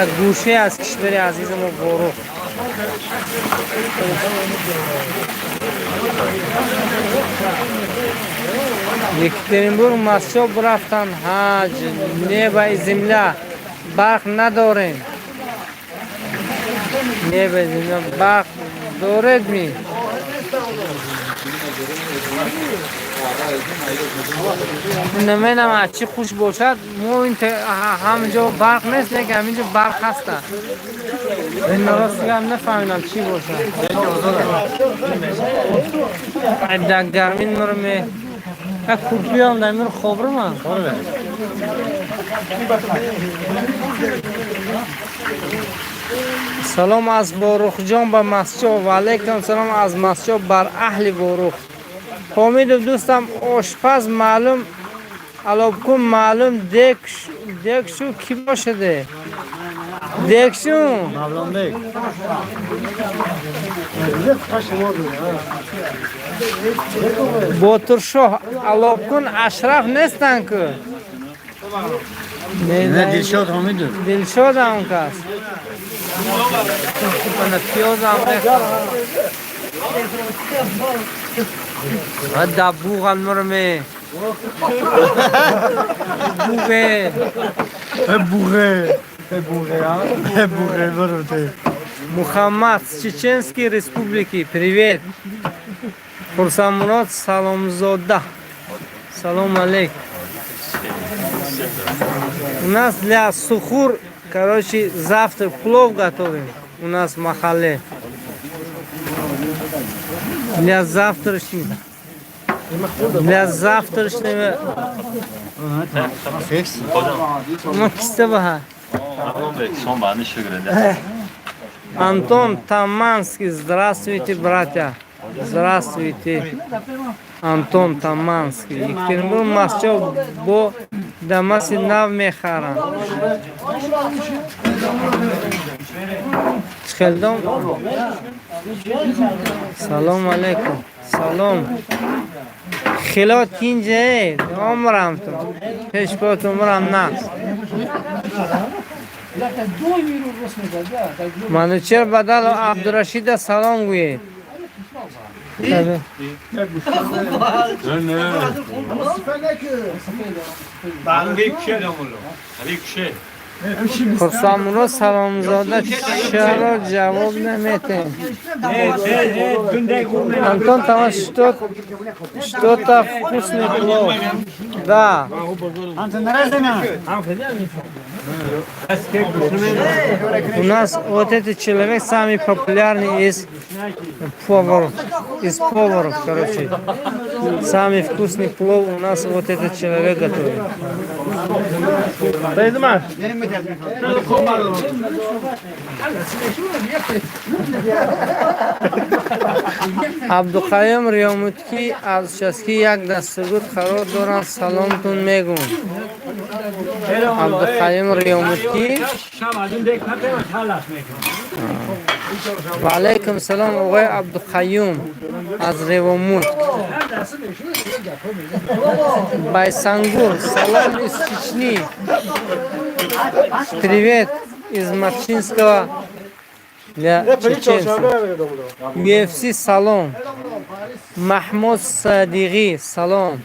як гӯшае аз кишвари азизи мо Ворух. Екатеринбург, Москва рафтан ҳаҷ, небо и земля, барқ надорем. Небо и земля, барқ доред ми? Намедонам аз чӣ хуш бошад. Мо ин ҳамҷо барқ нест, лекин ҳаминҷо барқ ҳаста. Рост гап, нафаҳмидам чӣ бошад. Дар гармин моро ме як курпиам дар мир хобрама. Салом аз Борухҷон ба Масҷо. Ва алайкум салом аз Масҷо бар аҳли Борух. Ҳомидов дӯстам, ошпаз маълум, алобкун маълум, декшу кӣ бошаде? Декшу? Мавлонбек. Ботуршоҳ, алобкун Ашраф нестанд ку? Не, Дилшод Ҳомидов. Дилшод ам кас. Ана пиёзам рехтам. Ва дабуған мурме. Буғе. Буғе. Буғе, а? Буғе, бурте. Мухаммад с Чеченской Республики, привет. Хурсамурод Саломзода. Салом алейк. У нас для сухур, короче, завтра плов готовим. У нас в махалле. Для завтрашнего. Для завтрашнего. Ну, киста. Антон Таманский, здравствуйте, братья. Здравствуйте, Антон Таманский. Екатеринбург, Москва, бо дамаси нав мехарам. Чхелдом. Салом алейкум. Салом. Хилот кинже, умрам ту. Пешпот умрам на. Манучер Бадалов Абдурашида салом гӯед. Хурсамурод Саломзода, чаро ҷавоб наметем? Антон, там что-то вкусный плов. Да. У нас вот этот человек самый популярный из поваров, короче. Самый вкусный плов у нас вот этот человек готовит. Абдуқаюм Риёмутки аз Часки як дастагуд қарор доранд. Саломтун мегум. Абдуқаюм Риёмутки. Ва алайкум салом, оғои Абдуқаюм аз Ревомут. Байсангур, салом из Чечни. Привет из Марчинского для чеченцев. UFC салом. Маҳмуд Садиғӣ салом.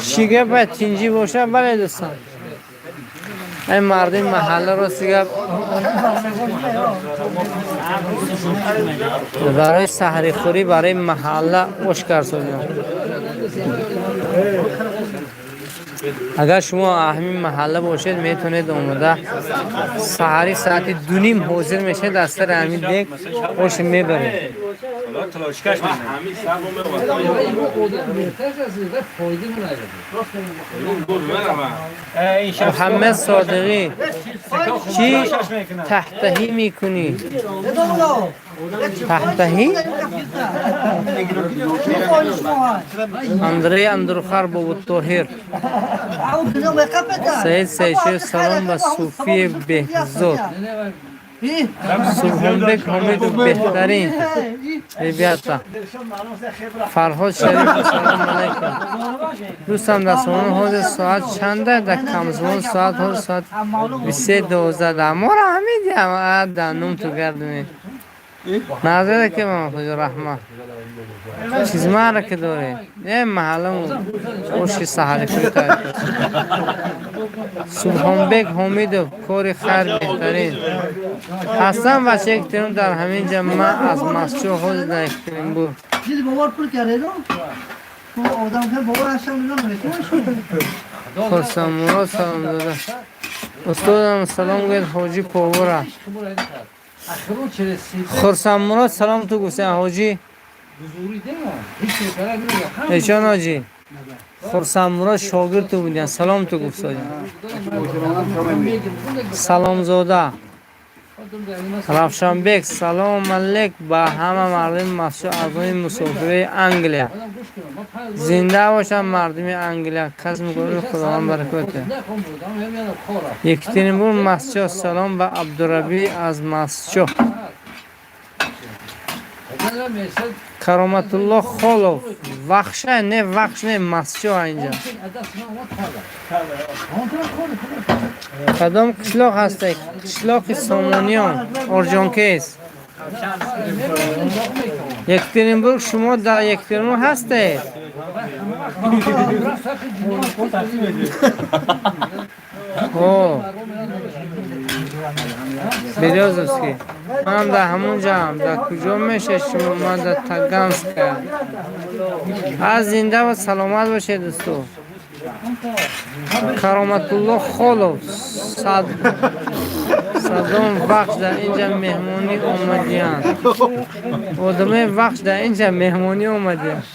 Чӣ гапа, тинҷӣ боша? Бале, дӯстон. Ай мардуми маҳалла, рости гап, барои саҳрихӯрӣ барои маҳалла ош карсодиям. Агар шумо ҳамин маҳалла бошед, метавонед омода саҳари соати 2:30 ҳозир мешавед, аз сари ҳамин дег ош мебаред. Муҳаммад Содиқӣ, чӣ таҳтаҳӣ мекунӣ? Таҳтаҳӣ? Андрей Андрухар Бобутоҳир. Саид Саидшоев, салом ба Суфии Беҳзод. Субҳонбек Ҳомидов, беҳтарин ребята. Фарҳод Шарифов, салом алайкум, дӯстам. Дар Сомон ҳозир соат чанда? Дар Камзумон соат ҳозир соат 23:12. Дар моро ҳамидиам дар нум ту гардуме назаре ки ман хуҷо раҳмат чизмара ки дорем е маҳалламу оши саҳарихӯрӣ тайёр. Субҳонбек Ҳомидов, кори хайр, беҳтарин. Ҳасан бача Екатерин дар ҳамин ҷа, ман аз Мастчоҳ, ҳозир дар Екатеринбург. دیدی بابا پول کرده رو آدم که بابا هستم نمیتونم. Хурсандмурод, салом дода. Устодам, салом гӯед ҳоҷи повара. Хурсандмурод, салом ту гуфтем, ҳоҷӣ эшон, ҳоҷӣ Хурсандмурод шогирд ту будиян, салом ту гуфт. Саломзода Равшанбек, салом алейк ба ҳама мардуми Мастчоҳ аз номи мусофирои Англия. Зинда бошанд мардуми Англия, касбу кори Худованд баракот диҳад. Екатеринбург, Мастчоҳ, салом ба Абдурабӣ аз Мастчоҳ. Кароматулло Холов, Вахша не, Вахш не, Мастчоҳ. Инҷа кадом қишлоқ ҳастед? Қишлоқи Сомониён, Орҷонкез, Екатеринбург. Шумо дар Екатеринбург ҳастед? О, Берёзовский, манам дар ҳамон ҷаам. Дар куҷо мешавед шумо? Ман дар Таганская. Аз зинда ва саломат бошед, дӯсто. Кароматулло Холов, садом Вахш дар инҷа меҳмонӣ омадиянд. Одамои Вахш дар инҷа меҳмонӣ омадиянд.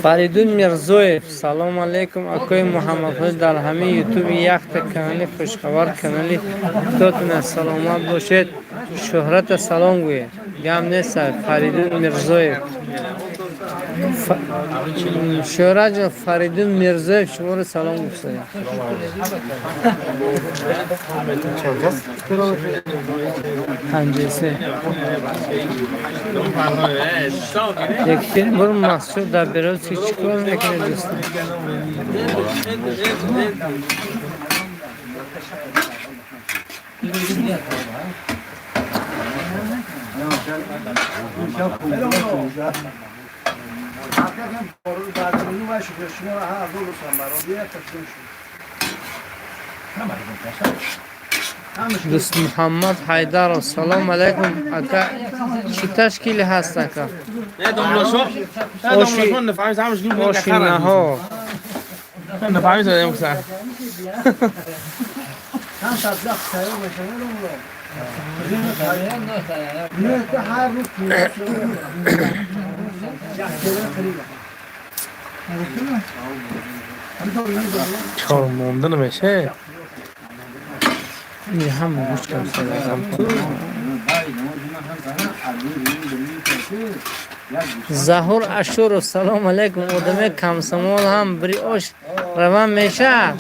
Фаридун Мирзоев, салому алейкум, акои Муҳаммадҳоҷ. Дар ҳамин ютуби якта канали хушхабар, канали худотона. Саломат бошед, Шӯҳрата салом гӯед. Гап нест. Фаридун Мирзоев, Шӯҳратҷон, Фаридун Мирзоев шуморо салом гуфтаям. 53 Екатеринбург, Мастчоҳ, дар Берёзовский чӣ кор мекунед, дӯстон? Дӯст Муҳаммад Ҳайдаров, салом алайкум, ака. Чӣ ташкиле ҳаст, ака? Оши наҳор. Чор монда намеше. Ҳама гӯш кардам. Заҳур Ашуров, салом алейкум. Одаме комсомол ҳам бири ош раван мешавад.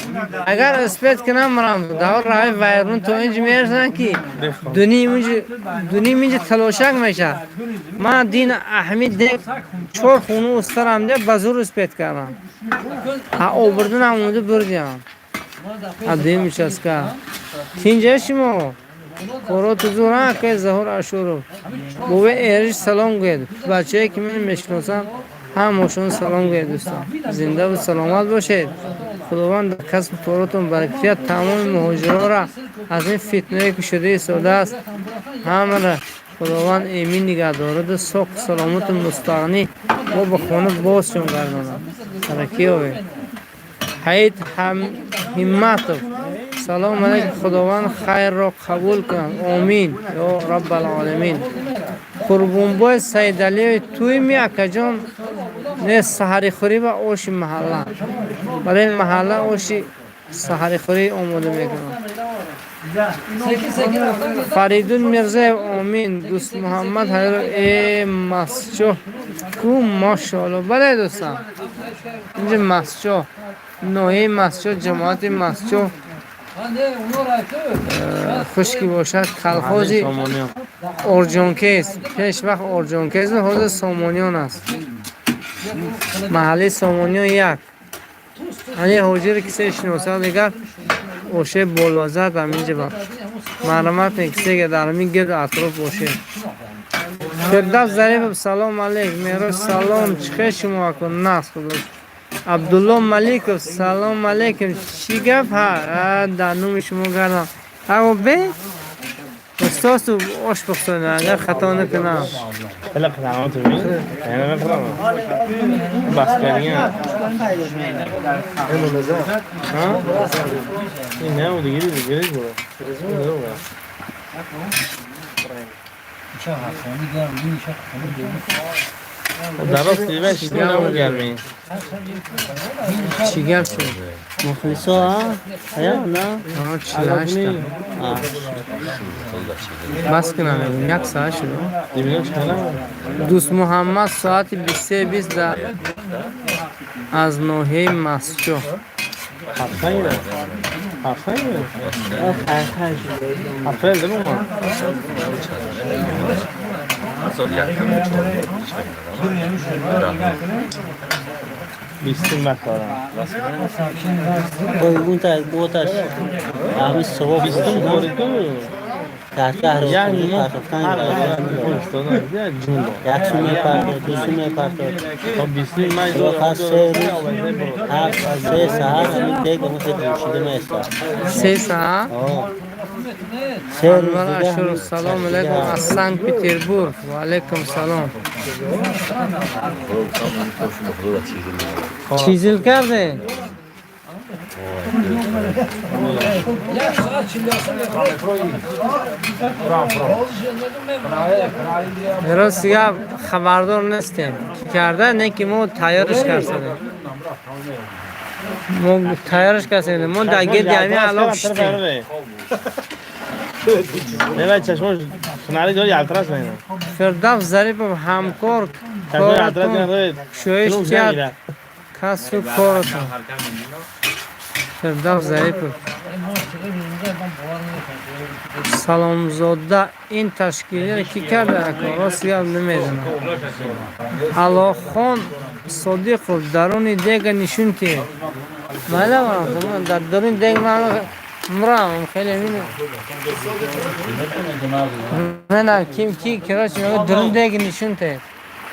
Агар успеть кунам, марам. Даҳор раҳои вайрон то инҷи мерасанд, ки дуним инҷи талошак мешавад. Ман дин аҳмид дек чор хуну устарам де ба зур успеть кардам. Обурдунам унду бурдиам. Дуюм участка. Тинҷа шумо? Короту зур, акай Заҳур Ашуров. Бове Эриш салом гӯед. Бачае ки ман мешиносам, ҳамашон салом гӯед, дӯстон. Зиндаву саломат бошед. Худованд дар касбу коротон баракат, тамоми муҳоҷирора аз ин фитнае ки шуда истодааст, ҳамаро Худованд эмин нигаҳ дораду соқу саломату мустағнӣ мо ба хона бозшон гардонад. Тараккӣ ёбед. Ҳаид Ҳимматов, салом алейкум. Худованд хайрро қабул кунад. Омин ё Раббал оламин. Қурбонбой Саидалиев, туйми, акаҷон? Не, саҳарихӯрӣ ва оши маҳалла. Барои маҳалла оши. Саҳарихӯрӣ омода мекунанд. Фаридун Мирзаев, омин. Дӯст Муҳаммад Ҳайро, э Масчоҳ ку, мошоалло. Бале, дӯстам, инҷа Масчоҳ, ноҳияи Масчоҳ, ҷамоати Масчоҳ, хушки бошад, колхози Орҷонкез. Пеш вақт Орҷонкез, ҳозир Сомониён аст, маҳаллаи Сомониён як. Ани ҳоҷире кисе шиносад, дигар оше болазат ҳаминҷа ба марҳамат, кисе дар ҳамин гирду атроф бошед. Фирдавс Зарипов, салом алейк. Мерош, салом, чӣ хел шумо, ако? Нағз, худо. Абдулло Маликов, салом алейкум. Чӣ гап, ҳа дар номи шумо гардам, аго бе устозту ош пухтона, агар хато накунам. Хеле қадамот бибин. Яъне мефаҳмам. Бас кардиgan. ها؟ این نه او دیگه دیگه دیگه برو. درست دیگه چی نمو گرمی. Чӣ гап шуд? Мухлисо, ҳа? На? 48-та. Бас кунам, як соат шуд. Дӯст Муҳаммад, соати 23:20 аз ноҳияи Масчоҳ. 7 7 7 بیستون نکارم. اون تا بوتش همین صبح بیستون ته یعنی رو ما پرتافتن یک یک سومه پرتاد، دو سومه پرتاد. تا بیستون من صبح 3 روز هفت سه ساعت همین دیگ همون خیلی جوشیده میسته. 3 ساعت. 3 روز انور دیگه اشуров, همین салом چرخیده алейкум هم. аз Санкт Петербург. Ва алейкум салом. Чизил карде? Рост гап, хабардор нестем, ки карда, не ки мо тайёриш кардем. Мо тайёриш кардем. Мо дар гирди ҳамин алов шистем. نه چشماش خناری داری التراس نه. Фирдавс Зарипов, ҳамкор, چشماش التراس коратон نه. кушоиш тиҳад касу коратон. Фирдавс Зарипов, Саломзода, ин ташкилиро кӣ карда, ако? Рост гап, намедонам. Алохон Содиқов, даруни дега нишон тиҳед. Майла, дар даруни дег ман мурам, хеле мена ким ки, короче, мегӯяд даруни дег нишон тиҳед.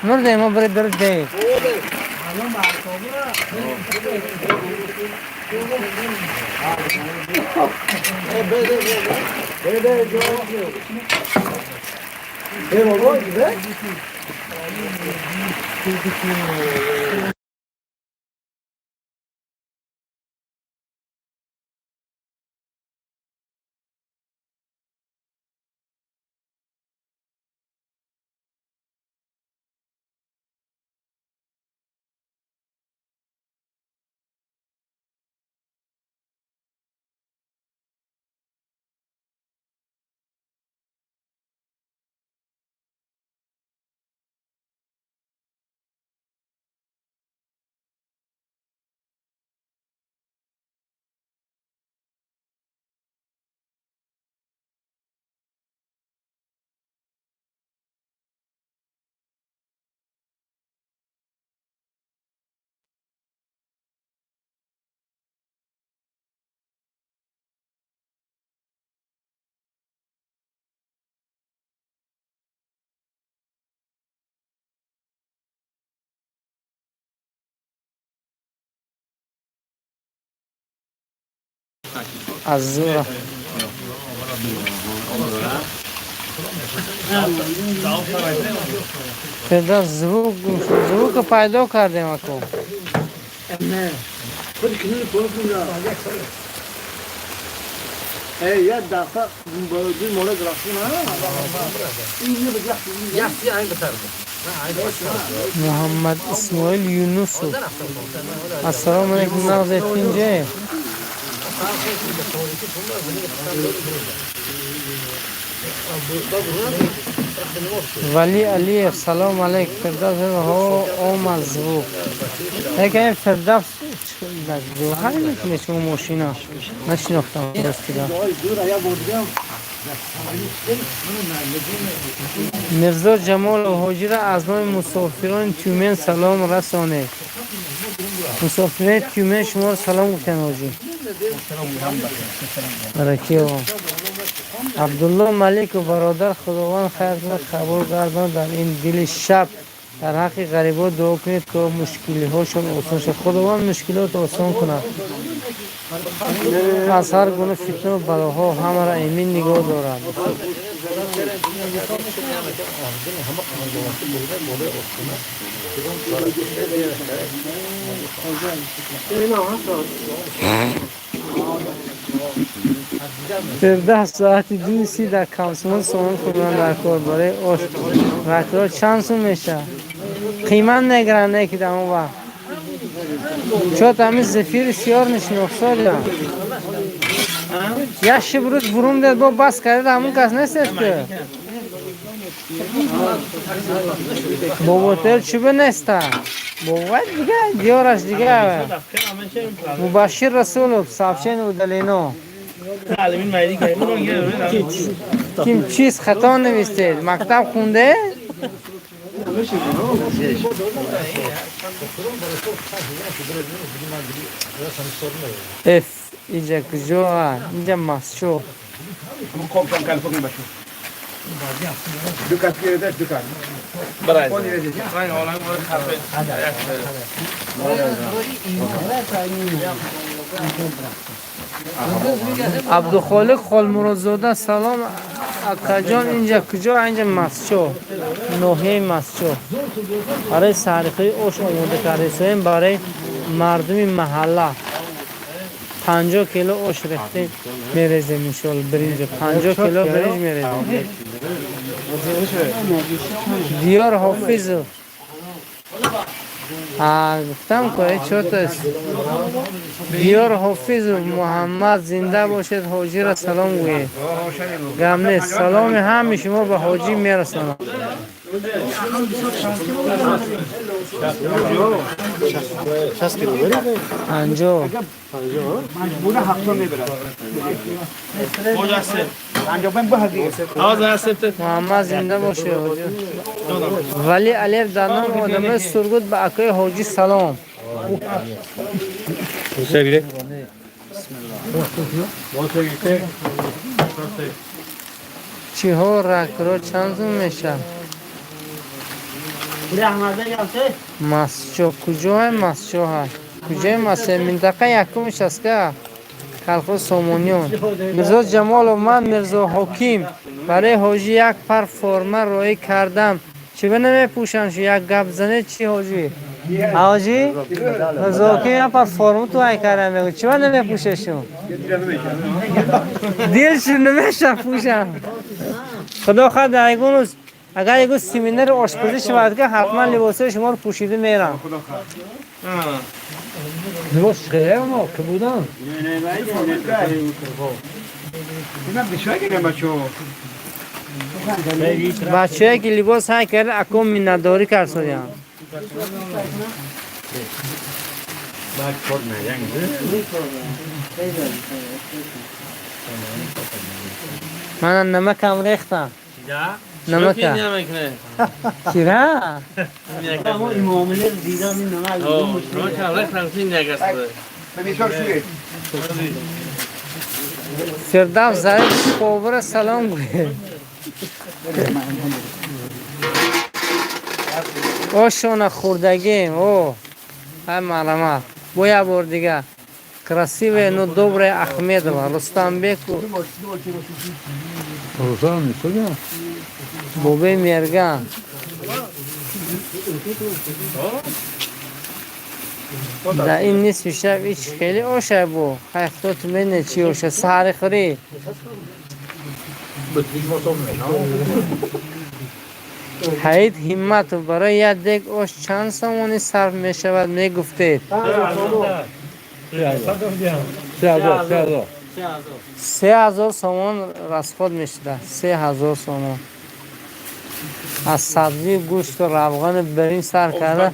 Мурдем мо, бири даруни дег. Аз зура. Фирдавс, звук гум шуд. Звука пайдо кардем, ако. خود کنار پرسون ای یه دفعه با دو مورد رفتیم ها Муҳаммад Исмоил Юнусов, ассалому алайкум, нағзе, тинҷе? Вали Алиев, салом алейк. Фирдавс ҳо омад звук. Яке Фирдавс ҷоҳар мекунед шумо мошина. Нашинохтам ростида. Мирзо Ҷамолов ҳоҷира аз номи мусофирони Тюмен салом расонед. Мусофирони Тюмен шуморо салом гуфтанд ҳоҷӣ. Баракио. Абдулло Маликов бародар Худованд хайртонро қабул гардонад дар ин дили шаб дар ҳаққи ғарибо дуо кунед то мушкилиҳошон осон шавад. Худованд мушкилот осон кунад. Аз ҳар гуна фитну балоҳо ҳамаро эмин нигоҳ дорад. Фирдавс соати 2:30 дар Комсомол сомон хӯрдан дар кор барои ош ракро чанд сум мешавад? Қимат мегиранд не ки дар он вақт. Чот ҳамин зефири сиёр нишинохсодя. Як шиб рӯз бурум дед бо бас карда ҳамун кас нестед ки? Боботел чӣ неста? Бобои дига диёраш дига. Мубашшир Расулов сообщение удалено. Ким чиз хато навистед? Мактаб хунде? Эф, инҷа куҷо? Инҷа масчо. Абдухолиқ Холмуродзода салом акаҷон инҷа куҷо? Инҷа масчо, ноҳияи Масчо. Барои саҳрихӯрии ош омода кардаистем барои мардуми маҳалла. 50 кило ош рехтем мерезем иншоалло биринҷ 50 кило биринҷ мерезем. Диёр Ҳофизов. Гуфтам ко чотаст. Диёр Ҳофизов Муҳаммад зинда бошед ҳоҷира салом гӯед. Гам нест. Саломи ҳами шумо ба ҳоҷӣ мерасонам. 50. Муҳаммад зинда бошед ҳоҷӣ. Вали Алиев дар номи одамои Сургут ба акои ҳоҷӣ салом. Чиҳо ракро чанд сум мешавад? Масчо куҷое Масчо ҳаст? Куҷои Масчо? Минтақа якумш аст ка? Колхоз Сомониён. Мирзо Ҷамолов ман Мирзо Ҳоким барои ҳоҷӣ як пар форма роӣ кардам. Чӣ ба намепӯшам шу як гап занед чӣ ҳоҷӣ? Ҳоҷӣ? Мирзо Ҳоким як пар форма ту ай кардам мегӯ. Чӣ ба намепӯшешу? Дилшу намеша пӯшам. Худо хоҳад дар ягон рӯз агар ягон семинари ошпазӣ шавад ки ҳатман либосҳои шуморо пӯшида мерам. Либос хеле мо ки будан. Бачае ки либос ҳай карда аком миннатдорӣ кард соям. Мана намакам рехтам. Намака. Чира? Фирдавс Зариф повара салом гӯед. Ошона хӯрдагем. О, ҳай марҳамат. Бо як бор дига. Красивая, но добрая Ахмедова. Рустамбеку. Бобе Мерган. Дар ин нисфи шаб ич хеле оша бо. Хай худотон медонед чӣ оша. Саҳарихӯрӣ. Ҳаид Ҳимматов барои як дег ош чанд сомонӣ сарф мешавад мегуфтед? 3000. 3000 сомон расход мешуда, 3000 сомон, аз сабзӣ, гӯшту равғани биринҷ сар карда.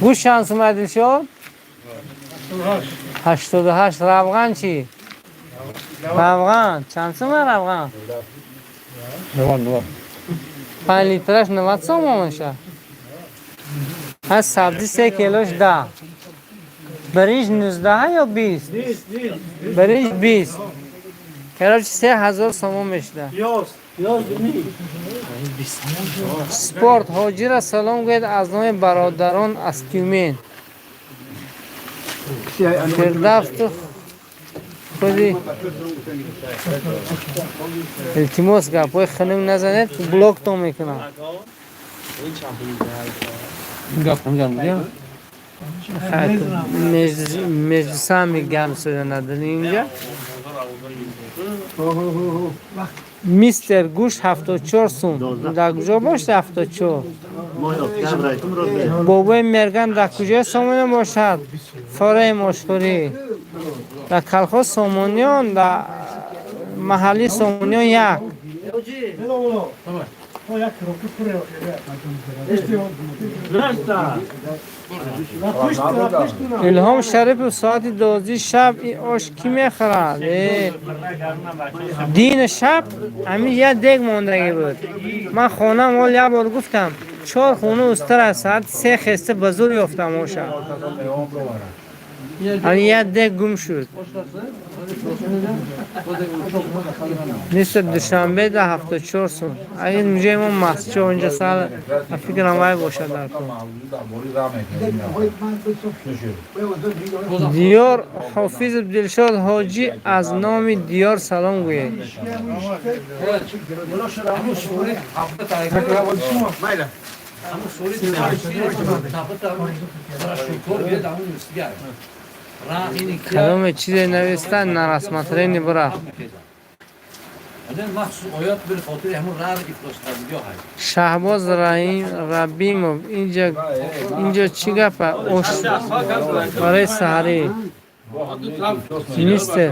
Гӯшт чанд сум, Дилшод? 88. Равған чӣ? Равған чанд сума, равған? 5 литраш 90 сомон меша. Аз сабзӣ 3 килош 10, биринҷ 19 ё 20, биринҷ 20. Короче, 3000 сомон мешуда. Спорт ҳоҷира салом гӯед аз номи бародарон аз Тюмен. Фирдавсту худи, илтимос, гапҳои хунук назанед, блоктон мекунам. Гап ҳамҷан будия? Между сами гап шуда надорем инҷа. Мистер, гӯшт 74 сум дар куҷо бошад, 74? Бобои Мерган дар куҷои Сомониён бошад? Фораи мошхӯрӣ дар колхоз Сомониён, дар маҳалли Сомониён як. Як коробка пуре. Илҳом Шарипов, соати 12 шаб ин ош кӣ мехӯрад? Дини шаб ҳамин як дег мондагӣ буд. Ман хонам ҳол як бор гуфтам, чор хона устар аст, соати 3 хеста ба зур ёфтам оша. Ҳамин як дег гум шуд. Мистер, Душанбе да 74 сум. Ин муҷои мо масчо инҷа сал фикрам вай бошад дар кор. Диёр Ҳофизов Дилшод ҳоҷӣ, аз номи Диёр салом гӯед. Кадоме чизе нависта, на рассмотрение бурафт. Шаҳбоз Рабимов, инҷо чӣ гапа? Ош барои саҳарӣ. Мистер,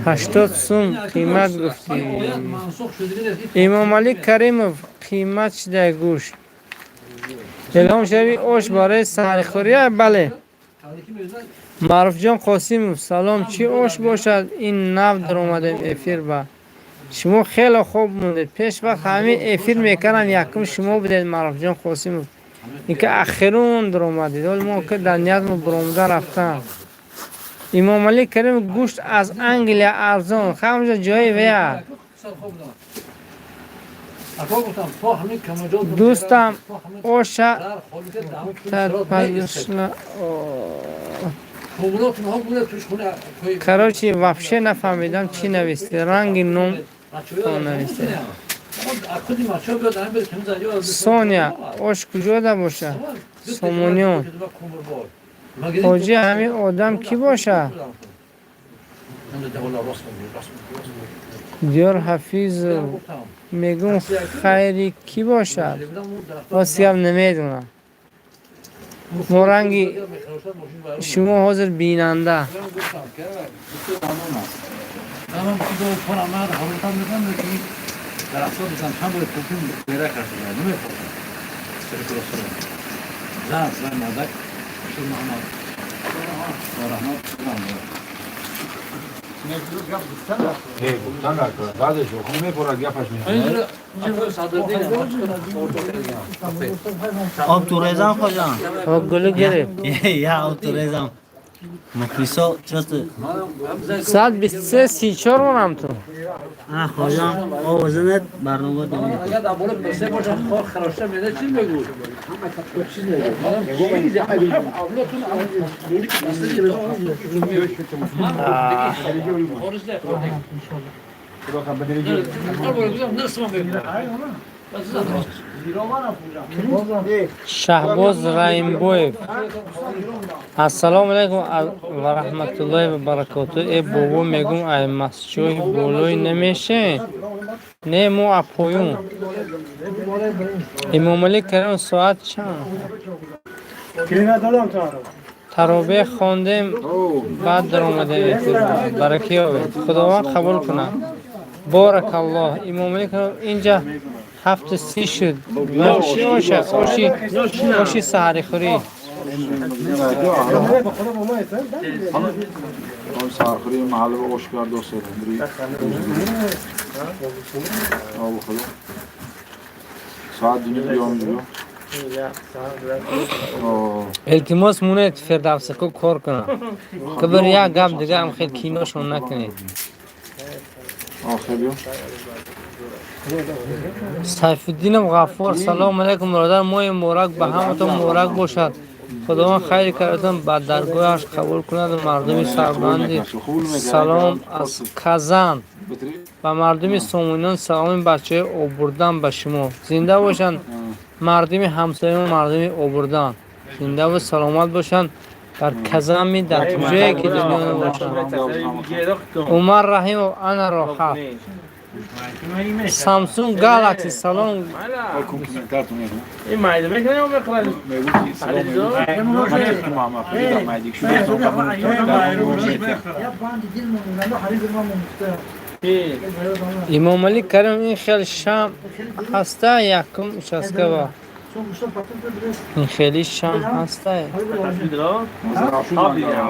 80 сум қимат гуфтӣ. Эмомалӣ Каримов, қимат шида гӯшт. Илҳом Шариф, ош барои саҳарихӯрия, бале. Маъруфҷон Қосимов, салом, чӣ ош бошад ин? Нав даромадем эфир ба. Шумо хеле хуб мондед. Пеш вақт ҳамин эфир мекардам, якум шумо будед, Маъруфҷон Қосимов. Ин ки ахирун даромадед. Ҳол мо ки дар ниятмо баромада рафтам. Имомалӣ Каримов, гӯшт аз Англия арзон. Ҳамҷо ҷои вая. Дӯстам, оша тарпазишла. Короче, вообще нафаҳмидам, чӣ нависте. Ранги ном нависте. Соня, ош куҷода бошад? Сомониён. Ҳоҷӣ, ҳамин одам кӣ бошад? Диёр Ҳафизов, мегӯм, хайри кӣ бошад? Рост гап, намедонам. Мо ранги шумо ҳозир бинанда. Баъдеш мепорад, гапаш. Об ту резам, хоҷан. Гулу гирифт. Я об ту резам. Мухлисо чисто. Соат 23:34 монам ту. А хоҷан, овозинат барнома дорем. Шаҳбоз Раимбоев, ассалому алайкум ва раҳматуллоҳи ва баракоту. Э бобо, мегум, ай масчоҳи болои намешен? Не, мо апоюн. Эмомалӣ Каримов, соат чанд? Таровеҳ хондем, баъд даромадем. Барака ёбед, Худованд қабул кунад. Боракаллоҳ. Имомалӣ, инҷа 7:30 шуд. Чӣ оша? Оши саҳарихӯрӣ. سرخوری محل با آش کرد دوست ساعت دونیم بیام بیام. Илтимос, монед, Фирдавсику кор кунад, ки бир як гап дига ам хел киношон накунед. آخر بیا. Сайфуддинов Ғаффор, салому алайкум, бародар, моҳи муборак ба ҳаматон муборак бошад. Худованд хайри кардатон ба даргоҳаш қабул кунад. Мардуми сарбаланди, салом аз Казан ба мардуми Сомониён, саломи бачаҳои Обурдан ба шумо. Зинда бошанд мардуми ҳамсоямо, мардуми Обурдан зиндаву саломат бошанд, дар Казанми, дар куҷое ки дунё набошанд. Умар Раҳимов, ана роҳат. Самсунг Галакси, салом. این مایده میکنه یا میخوره؟ میگو که سلام میگو محمد خدا مایدیک شو. Ya bandi dil mu حریف ما مفته. Имомалӣ Карим, ин хел шам ҳаста, якум участкава ин хели шам ҳаста.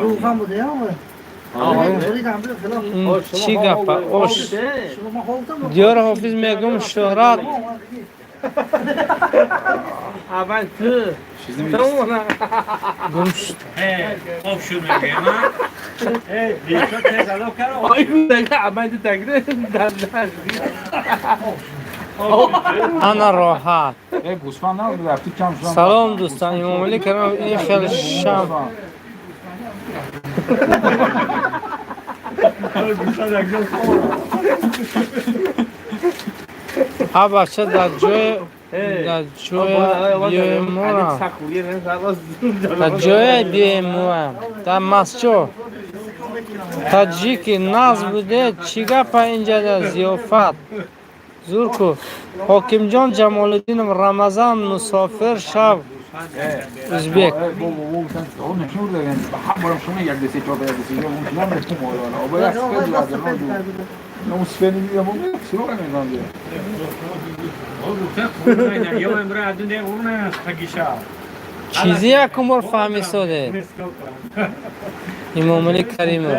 روغن بوده یا Ин чӣ гапа, ош? Диёр Ҳофиз, мегум, Шӯҳрат. اول تو Гум шуд. آب شور میگه آی بود اول تو تگره در در. Ана роҳат. گوسفند نه رفتی کم شدن. Салом, дӯстон. Имомалӣ Каримов, ин хел шам. Ҳа, бача, дар ҷоя биёемуам, дар ҷоя биёемуам, дар масҷо таҷики нағз буде. Чӣ гапа, инҷада зиёфат зур ку. Ҳокимҷон Ҷамолиддинов, Рамазан мусофир шав, узбек. نشون دادن بارم شما یک دسته چهار تا یک دسته اون شما رفتیم بالا آبا یک سفید بود اون سفید دیدم اون سلو نمی‌دونم. یا امرو ادون اون تگیشا. Чизи якум бор фаҳмисоде, Имомалӣ Каримов.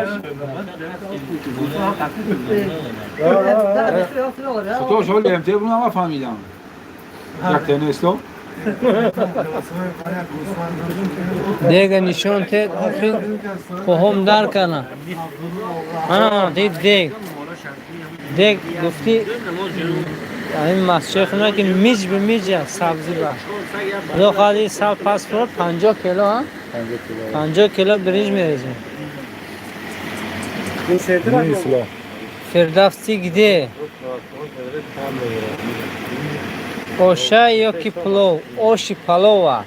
تو شما امتی بود من فهمیدم یک تنه استو. Дега нишон тед, охир хоҳом дар кардам. Ана дид, дег гуфтӣ, ин масҷиди худна ки миҷ ба миҷ сабзӣ ба худо хоҳад, ин сал пас фурод, 50 кило, а 50 кило биринҷ мерезем. Фирдавсӣ, где оша ё ки пулов? Оши палова.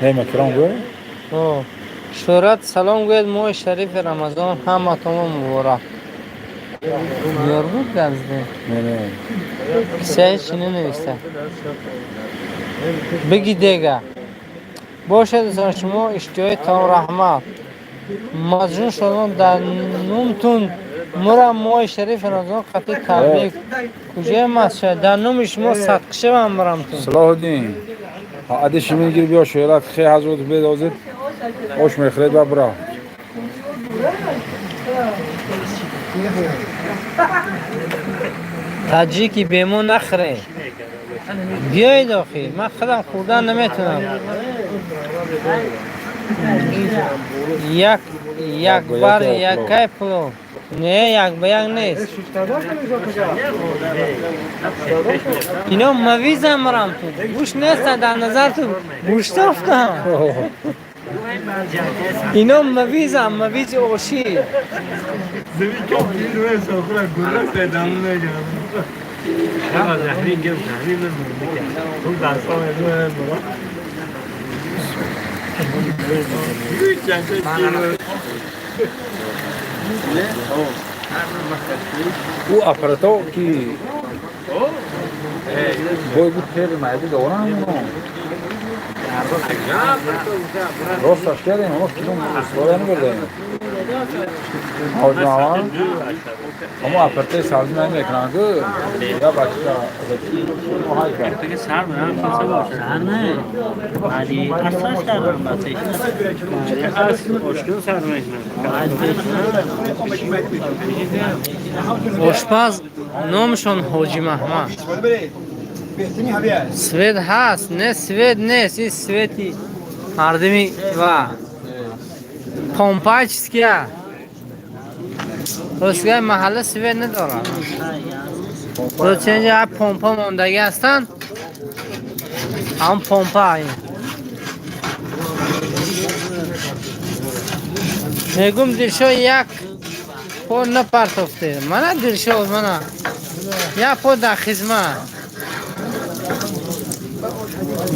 Нема крам гӯ. О, Шӯҳрат, салом гӯяд, моҳи шарифи Рамазон ҳаматонро муборак. Ёр буд газде. Не, не. Киса ҳечи нанависта. Биги дега. Бошад, дӯстон, шумо иштиҳои таом, раҳмат. Маҷнун шудон дар нумтун мурам, моҳи шарифи Рамазон қатъи табрик. Куҷое масшад? Дар нуми шумо садқишавам мурам тун. Салоҳуддин, адиши мегир, биё, шӯҳрат хе ҳазрат бед, ҳозир ош мехӯред ва бира. Таҷики бемо нахӯре. Биёед охи, ман худам хӯрдан наметавонам. Як як бар якай пулов. Не, як ба як нест. Ино мавизам марам ту. Гӯш нест дар назар ту. Гӯшт афтам. Ино мавизам, мавизи оши. زمین که پیر روی سفره گره پیدا نمی‌کنه. زهرین گرم زهرین نمی‌کنه. اون دستا می‌دونه برا. چند تا او аппарато ки бой буд, пери майди дорам. راستش کردیم اما کدوم استفاده نبردیم حاج محمد اما اپرته سبزی نمیکنن که یا بچه سر نه ولی اساس کردم بچه ошпаз номашон Ҳоҷӣ Маҳмад. Свет ҳаст, не свет нест, ин свети мардими ва помпа чизкия. Ростгоҳи маҳалла свет надорад. Ростинҷа помпа мондагӣ ҳастанд. Ҳам помпа ин. Мегум Дилшод як по напартофте. Мана Дилшод, мана. Як по дар хизмат.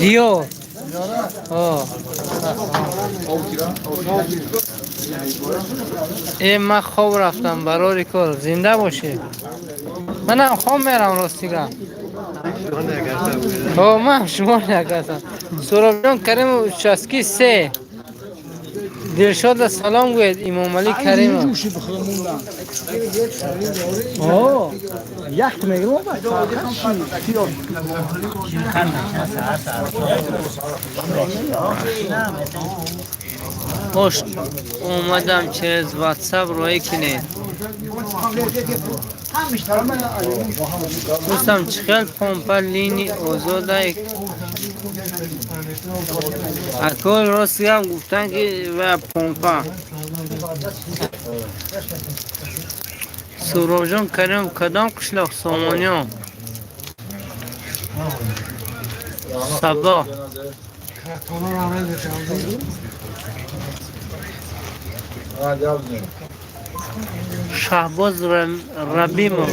Диё. Э ман хоб рафтам барори кор. Зинда бошед. Манам хоб мерам ростига. Ман шумо якастам. Суробҷон Каримов участки 3. Дилшода салом гӯед Имомалӣ Каримов. Як мегирам. Хош омадам через WhatsApp роӣ кинед. Дӯстам чӣ хел помпа лини озода акол ростигам гуфтан ки ва помпа. Суробҷон Каримов кадом қишлоқ? Сомониён. Сабо. Шаҳбоз Рабимов.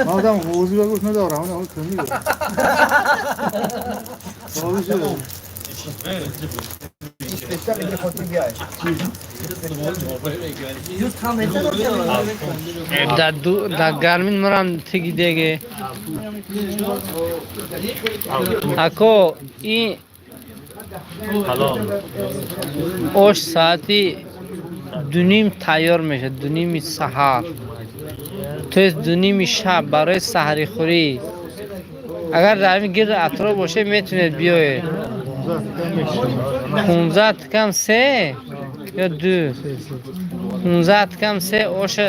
آدم قوزی بگوش ندارم اون کنی дар гармин марам тиги деге. Ако ин ош соати 2:30 тайёр мешавад, 2:30 саҳар. То есть 2:30 шаб барои саҳарихӯрӣ. Агар дар ҳамин гирди атроф бошед метавонед биёед. 15 кам 3 ё 2. 15 кам 3 оша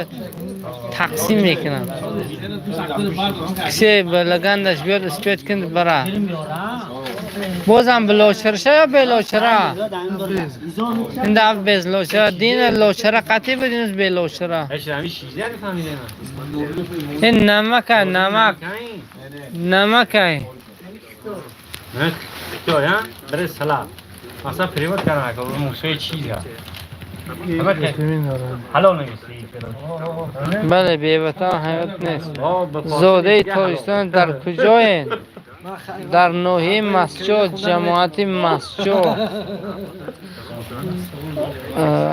тақсим мекунам. Кисе ба лагандаш биёд успеть кунад бара. Бозам билочараша ё белочара? Ин дафъа безлочара. Дина лочара қатъӣ буд, инӯз белочара. Ин намака, намак. Намакай. Бале, беватан ҳаёт нест. Зодаи Тоҷикистон дар куҷоед? Дар ноҳияи Масҷо, ҷамоати Масҷо.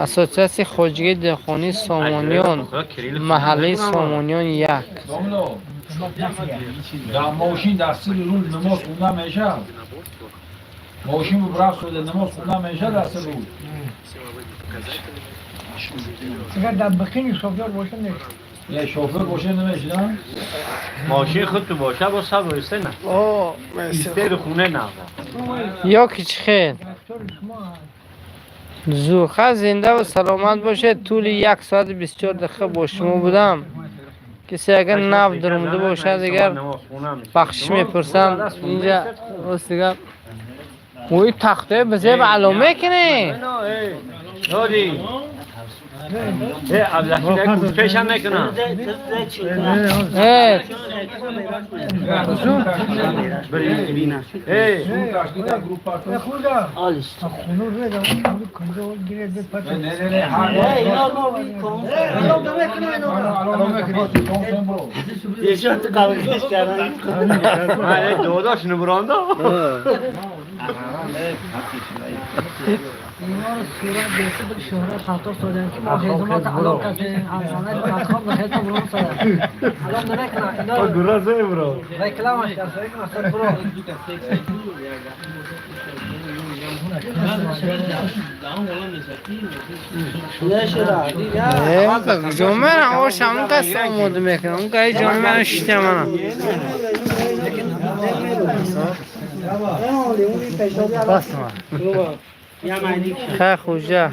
Ассотсиатсияи хоҷагии деҳқонии Сомониён, маҳаллаи Сомониён 1. در ماشین در سر روز نماز خونده میشه. ماشین رو برفت شده نماز خونده میشه در سر روز. اگر در بخینی شوفر باشه نمیشه. یه شوفر باشه نمیشه نه؟ ماشین خود تو باشه با صبر ایسته نه. ایسته رو خونه نه. یا کچخیل. زوخه زنده و سلامت باشه. طول 1 ساعت 24 دقیقه با شما بودم. کسی اگر نو درآمده باشد دیگر بخشش میپرسم. اینجا راست دیگر اوی تخته به زیب علامه کنی. Пешам мекунам. اینا رو صورت گرفته به شهرت خطا سادن که ما هزمات علاقه کردیم افسانه خطا به خیلی برون سادن الان نمیکنن اینا رو گرازه برو رکلامش کردن اصلا برو جمعه آش همون کس آماده میکنم اون که جمعه شیطه منم بس من خیلی خوشه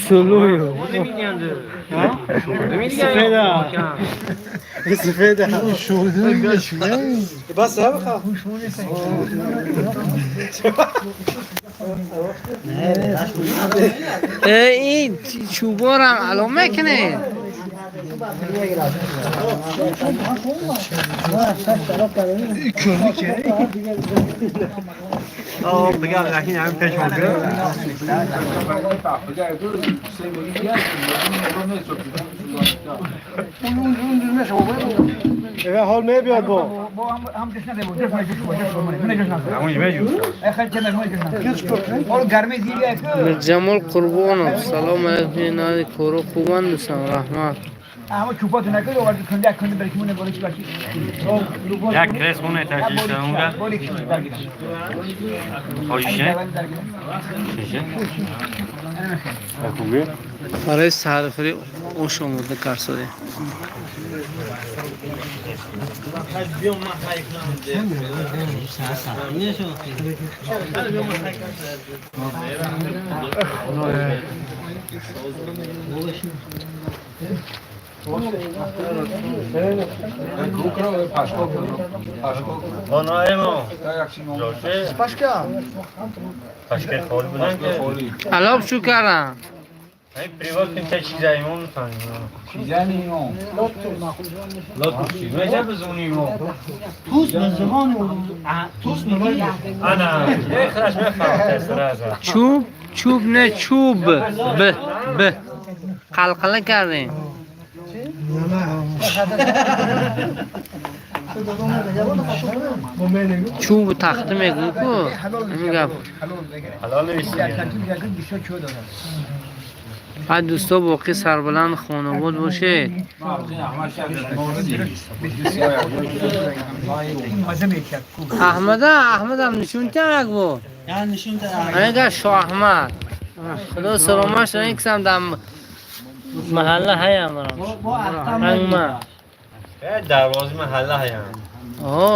سلویو سفیده بس هم این چوبا رو هم علامه میکنه. حال میبیاد با Мирҷамол Қурбонов, салом алейкум, нади коро хубанд дӯстам, раҳмат. Як крес хونه تشکیل شده اونجا. خواهیشه؟ Барои саҳархӯрӣ ош омода кард содем. Алоб чӯ кардам. Чӯб, чӯб не чӯб. Б, б. Қалқала кардем. Чӯбу тахта мегӯ ку. Ҳамин гап. ҳай дӯсто боқӣ сарбаланд хонобод бошед. Аҳмада, Аҳмадам нишунтиам як бор. Ага Шоҳ Аҳмад. Худо саломат шавад, ин кисам дар маҳалла ҳаям барам. Ангма. Дарвози маҳалла ҳаям. О.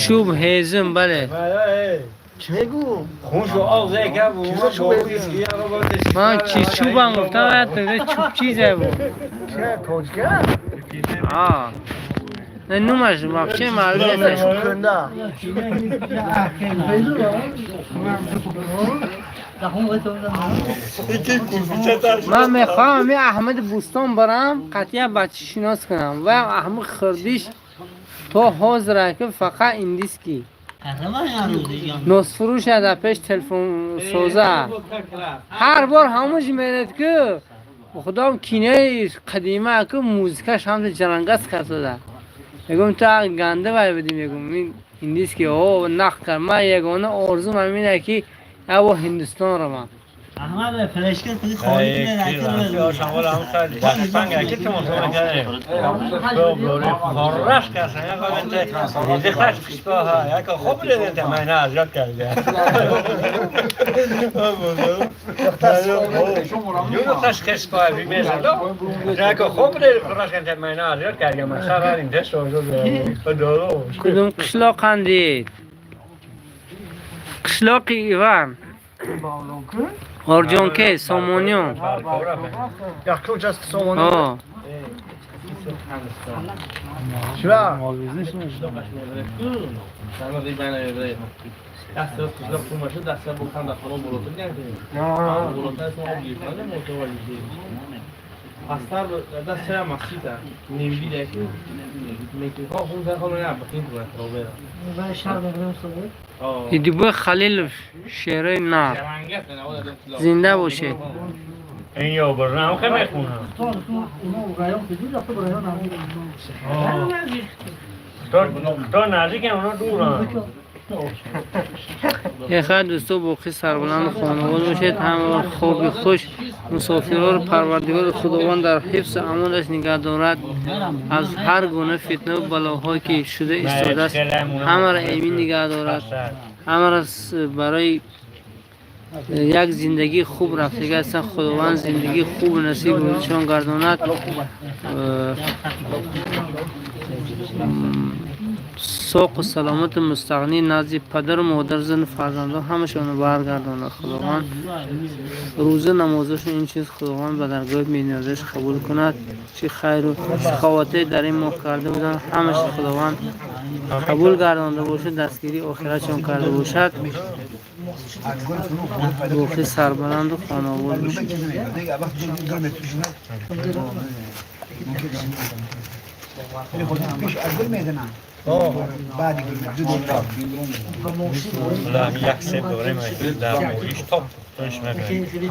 Чӯб ҳезум, бале. Ман чи чӯбам гуфтам, чӯб чизе буд. Не нумаш вообще маълум нест. Ман мехоҳам ами Аҳмади Бӯстон барам, қатъия бачашинос кунам. Ва Аҳмад хирдиш то ҳозира ки фақат индиски. Носфурӯша дар пеш телефонсоза. Ҳар бор ҳамуш меред ки худом кинои қадима ки музикаш ҳамда ҷарангас кардада. Мегӯм ту ганда вай будӣ, мегӯм ин индиски о нақл кард. Ман ягона орзум ҳамина ки як бор Ҳиндустон равам. احمد فلشکر خودی خالی Кудум қишлоқандид? Қишлоқи Иван. Орҷонке, Сомониён. چرا؟ Идибой Халилов, шерои нар. Зинда бошед. این یا برنامه که میخونم تو نزدیک اونا دورن. Ехай дӯсто, боқӣ сарбаланду хонавод бошед. Ҳама хоби хуш. Мусофирҳоро Парвардигори Худованд дар ҳифзу амонаш нигаҳ дорад. Аз ҳар гуна фитнаву балоҳое ки шуда истодааст, ҳамаро эмин нигаҳ дорад. Ҳамаро барои як зиндагии хуб рафтага ҳастанд, Худованд зиндагии хуб насиб рӯзишон гардонад. Соқу саломату мустағнӣ назди падару модар, зану фарзандон ҳамашонро баргардонад Худованд. Рӯза намозашон ин чиз Худованд ба даргоҳи бениёзаш қабул кунад. Чӣ хайру саховате дар ин моҳ карда буданд, ҳамааш Худованд қабул гардонда бошад, дастгирии охиратшон карда бошад. Боқӣ сарбаланду хонаобод бошед. یک سه دوره در موریش تا پختنش نکنیم.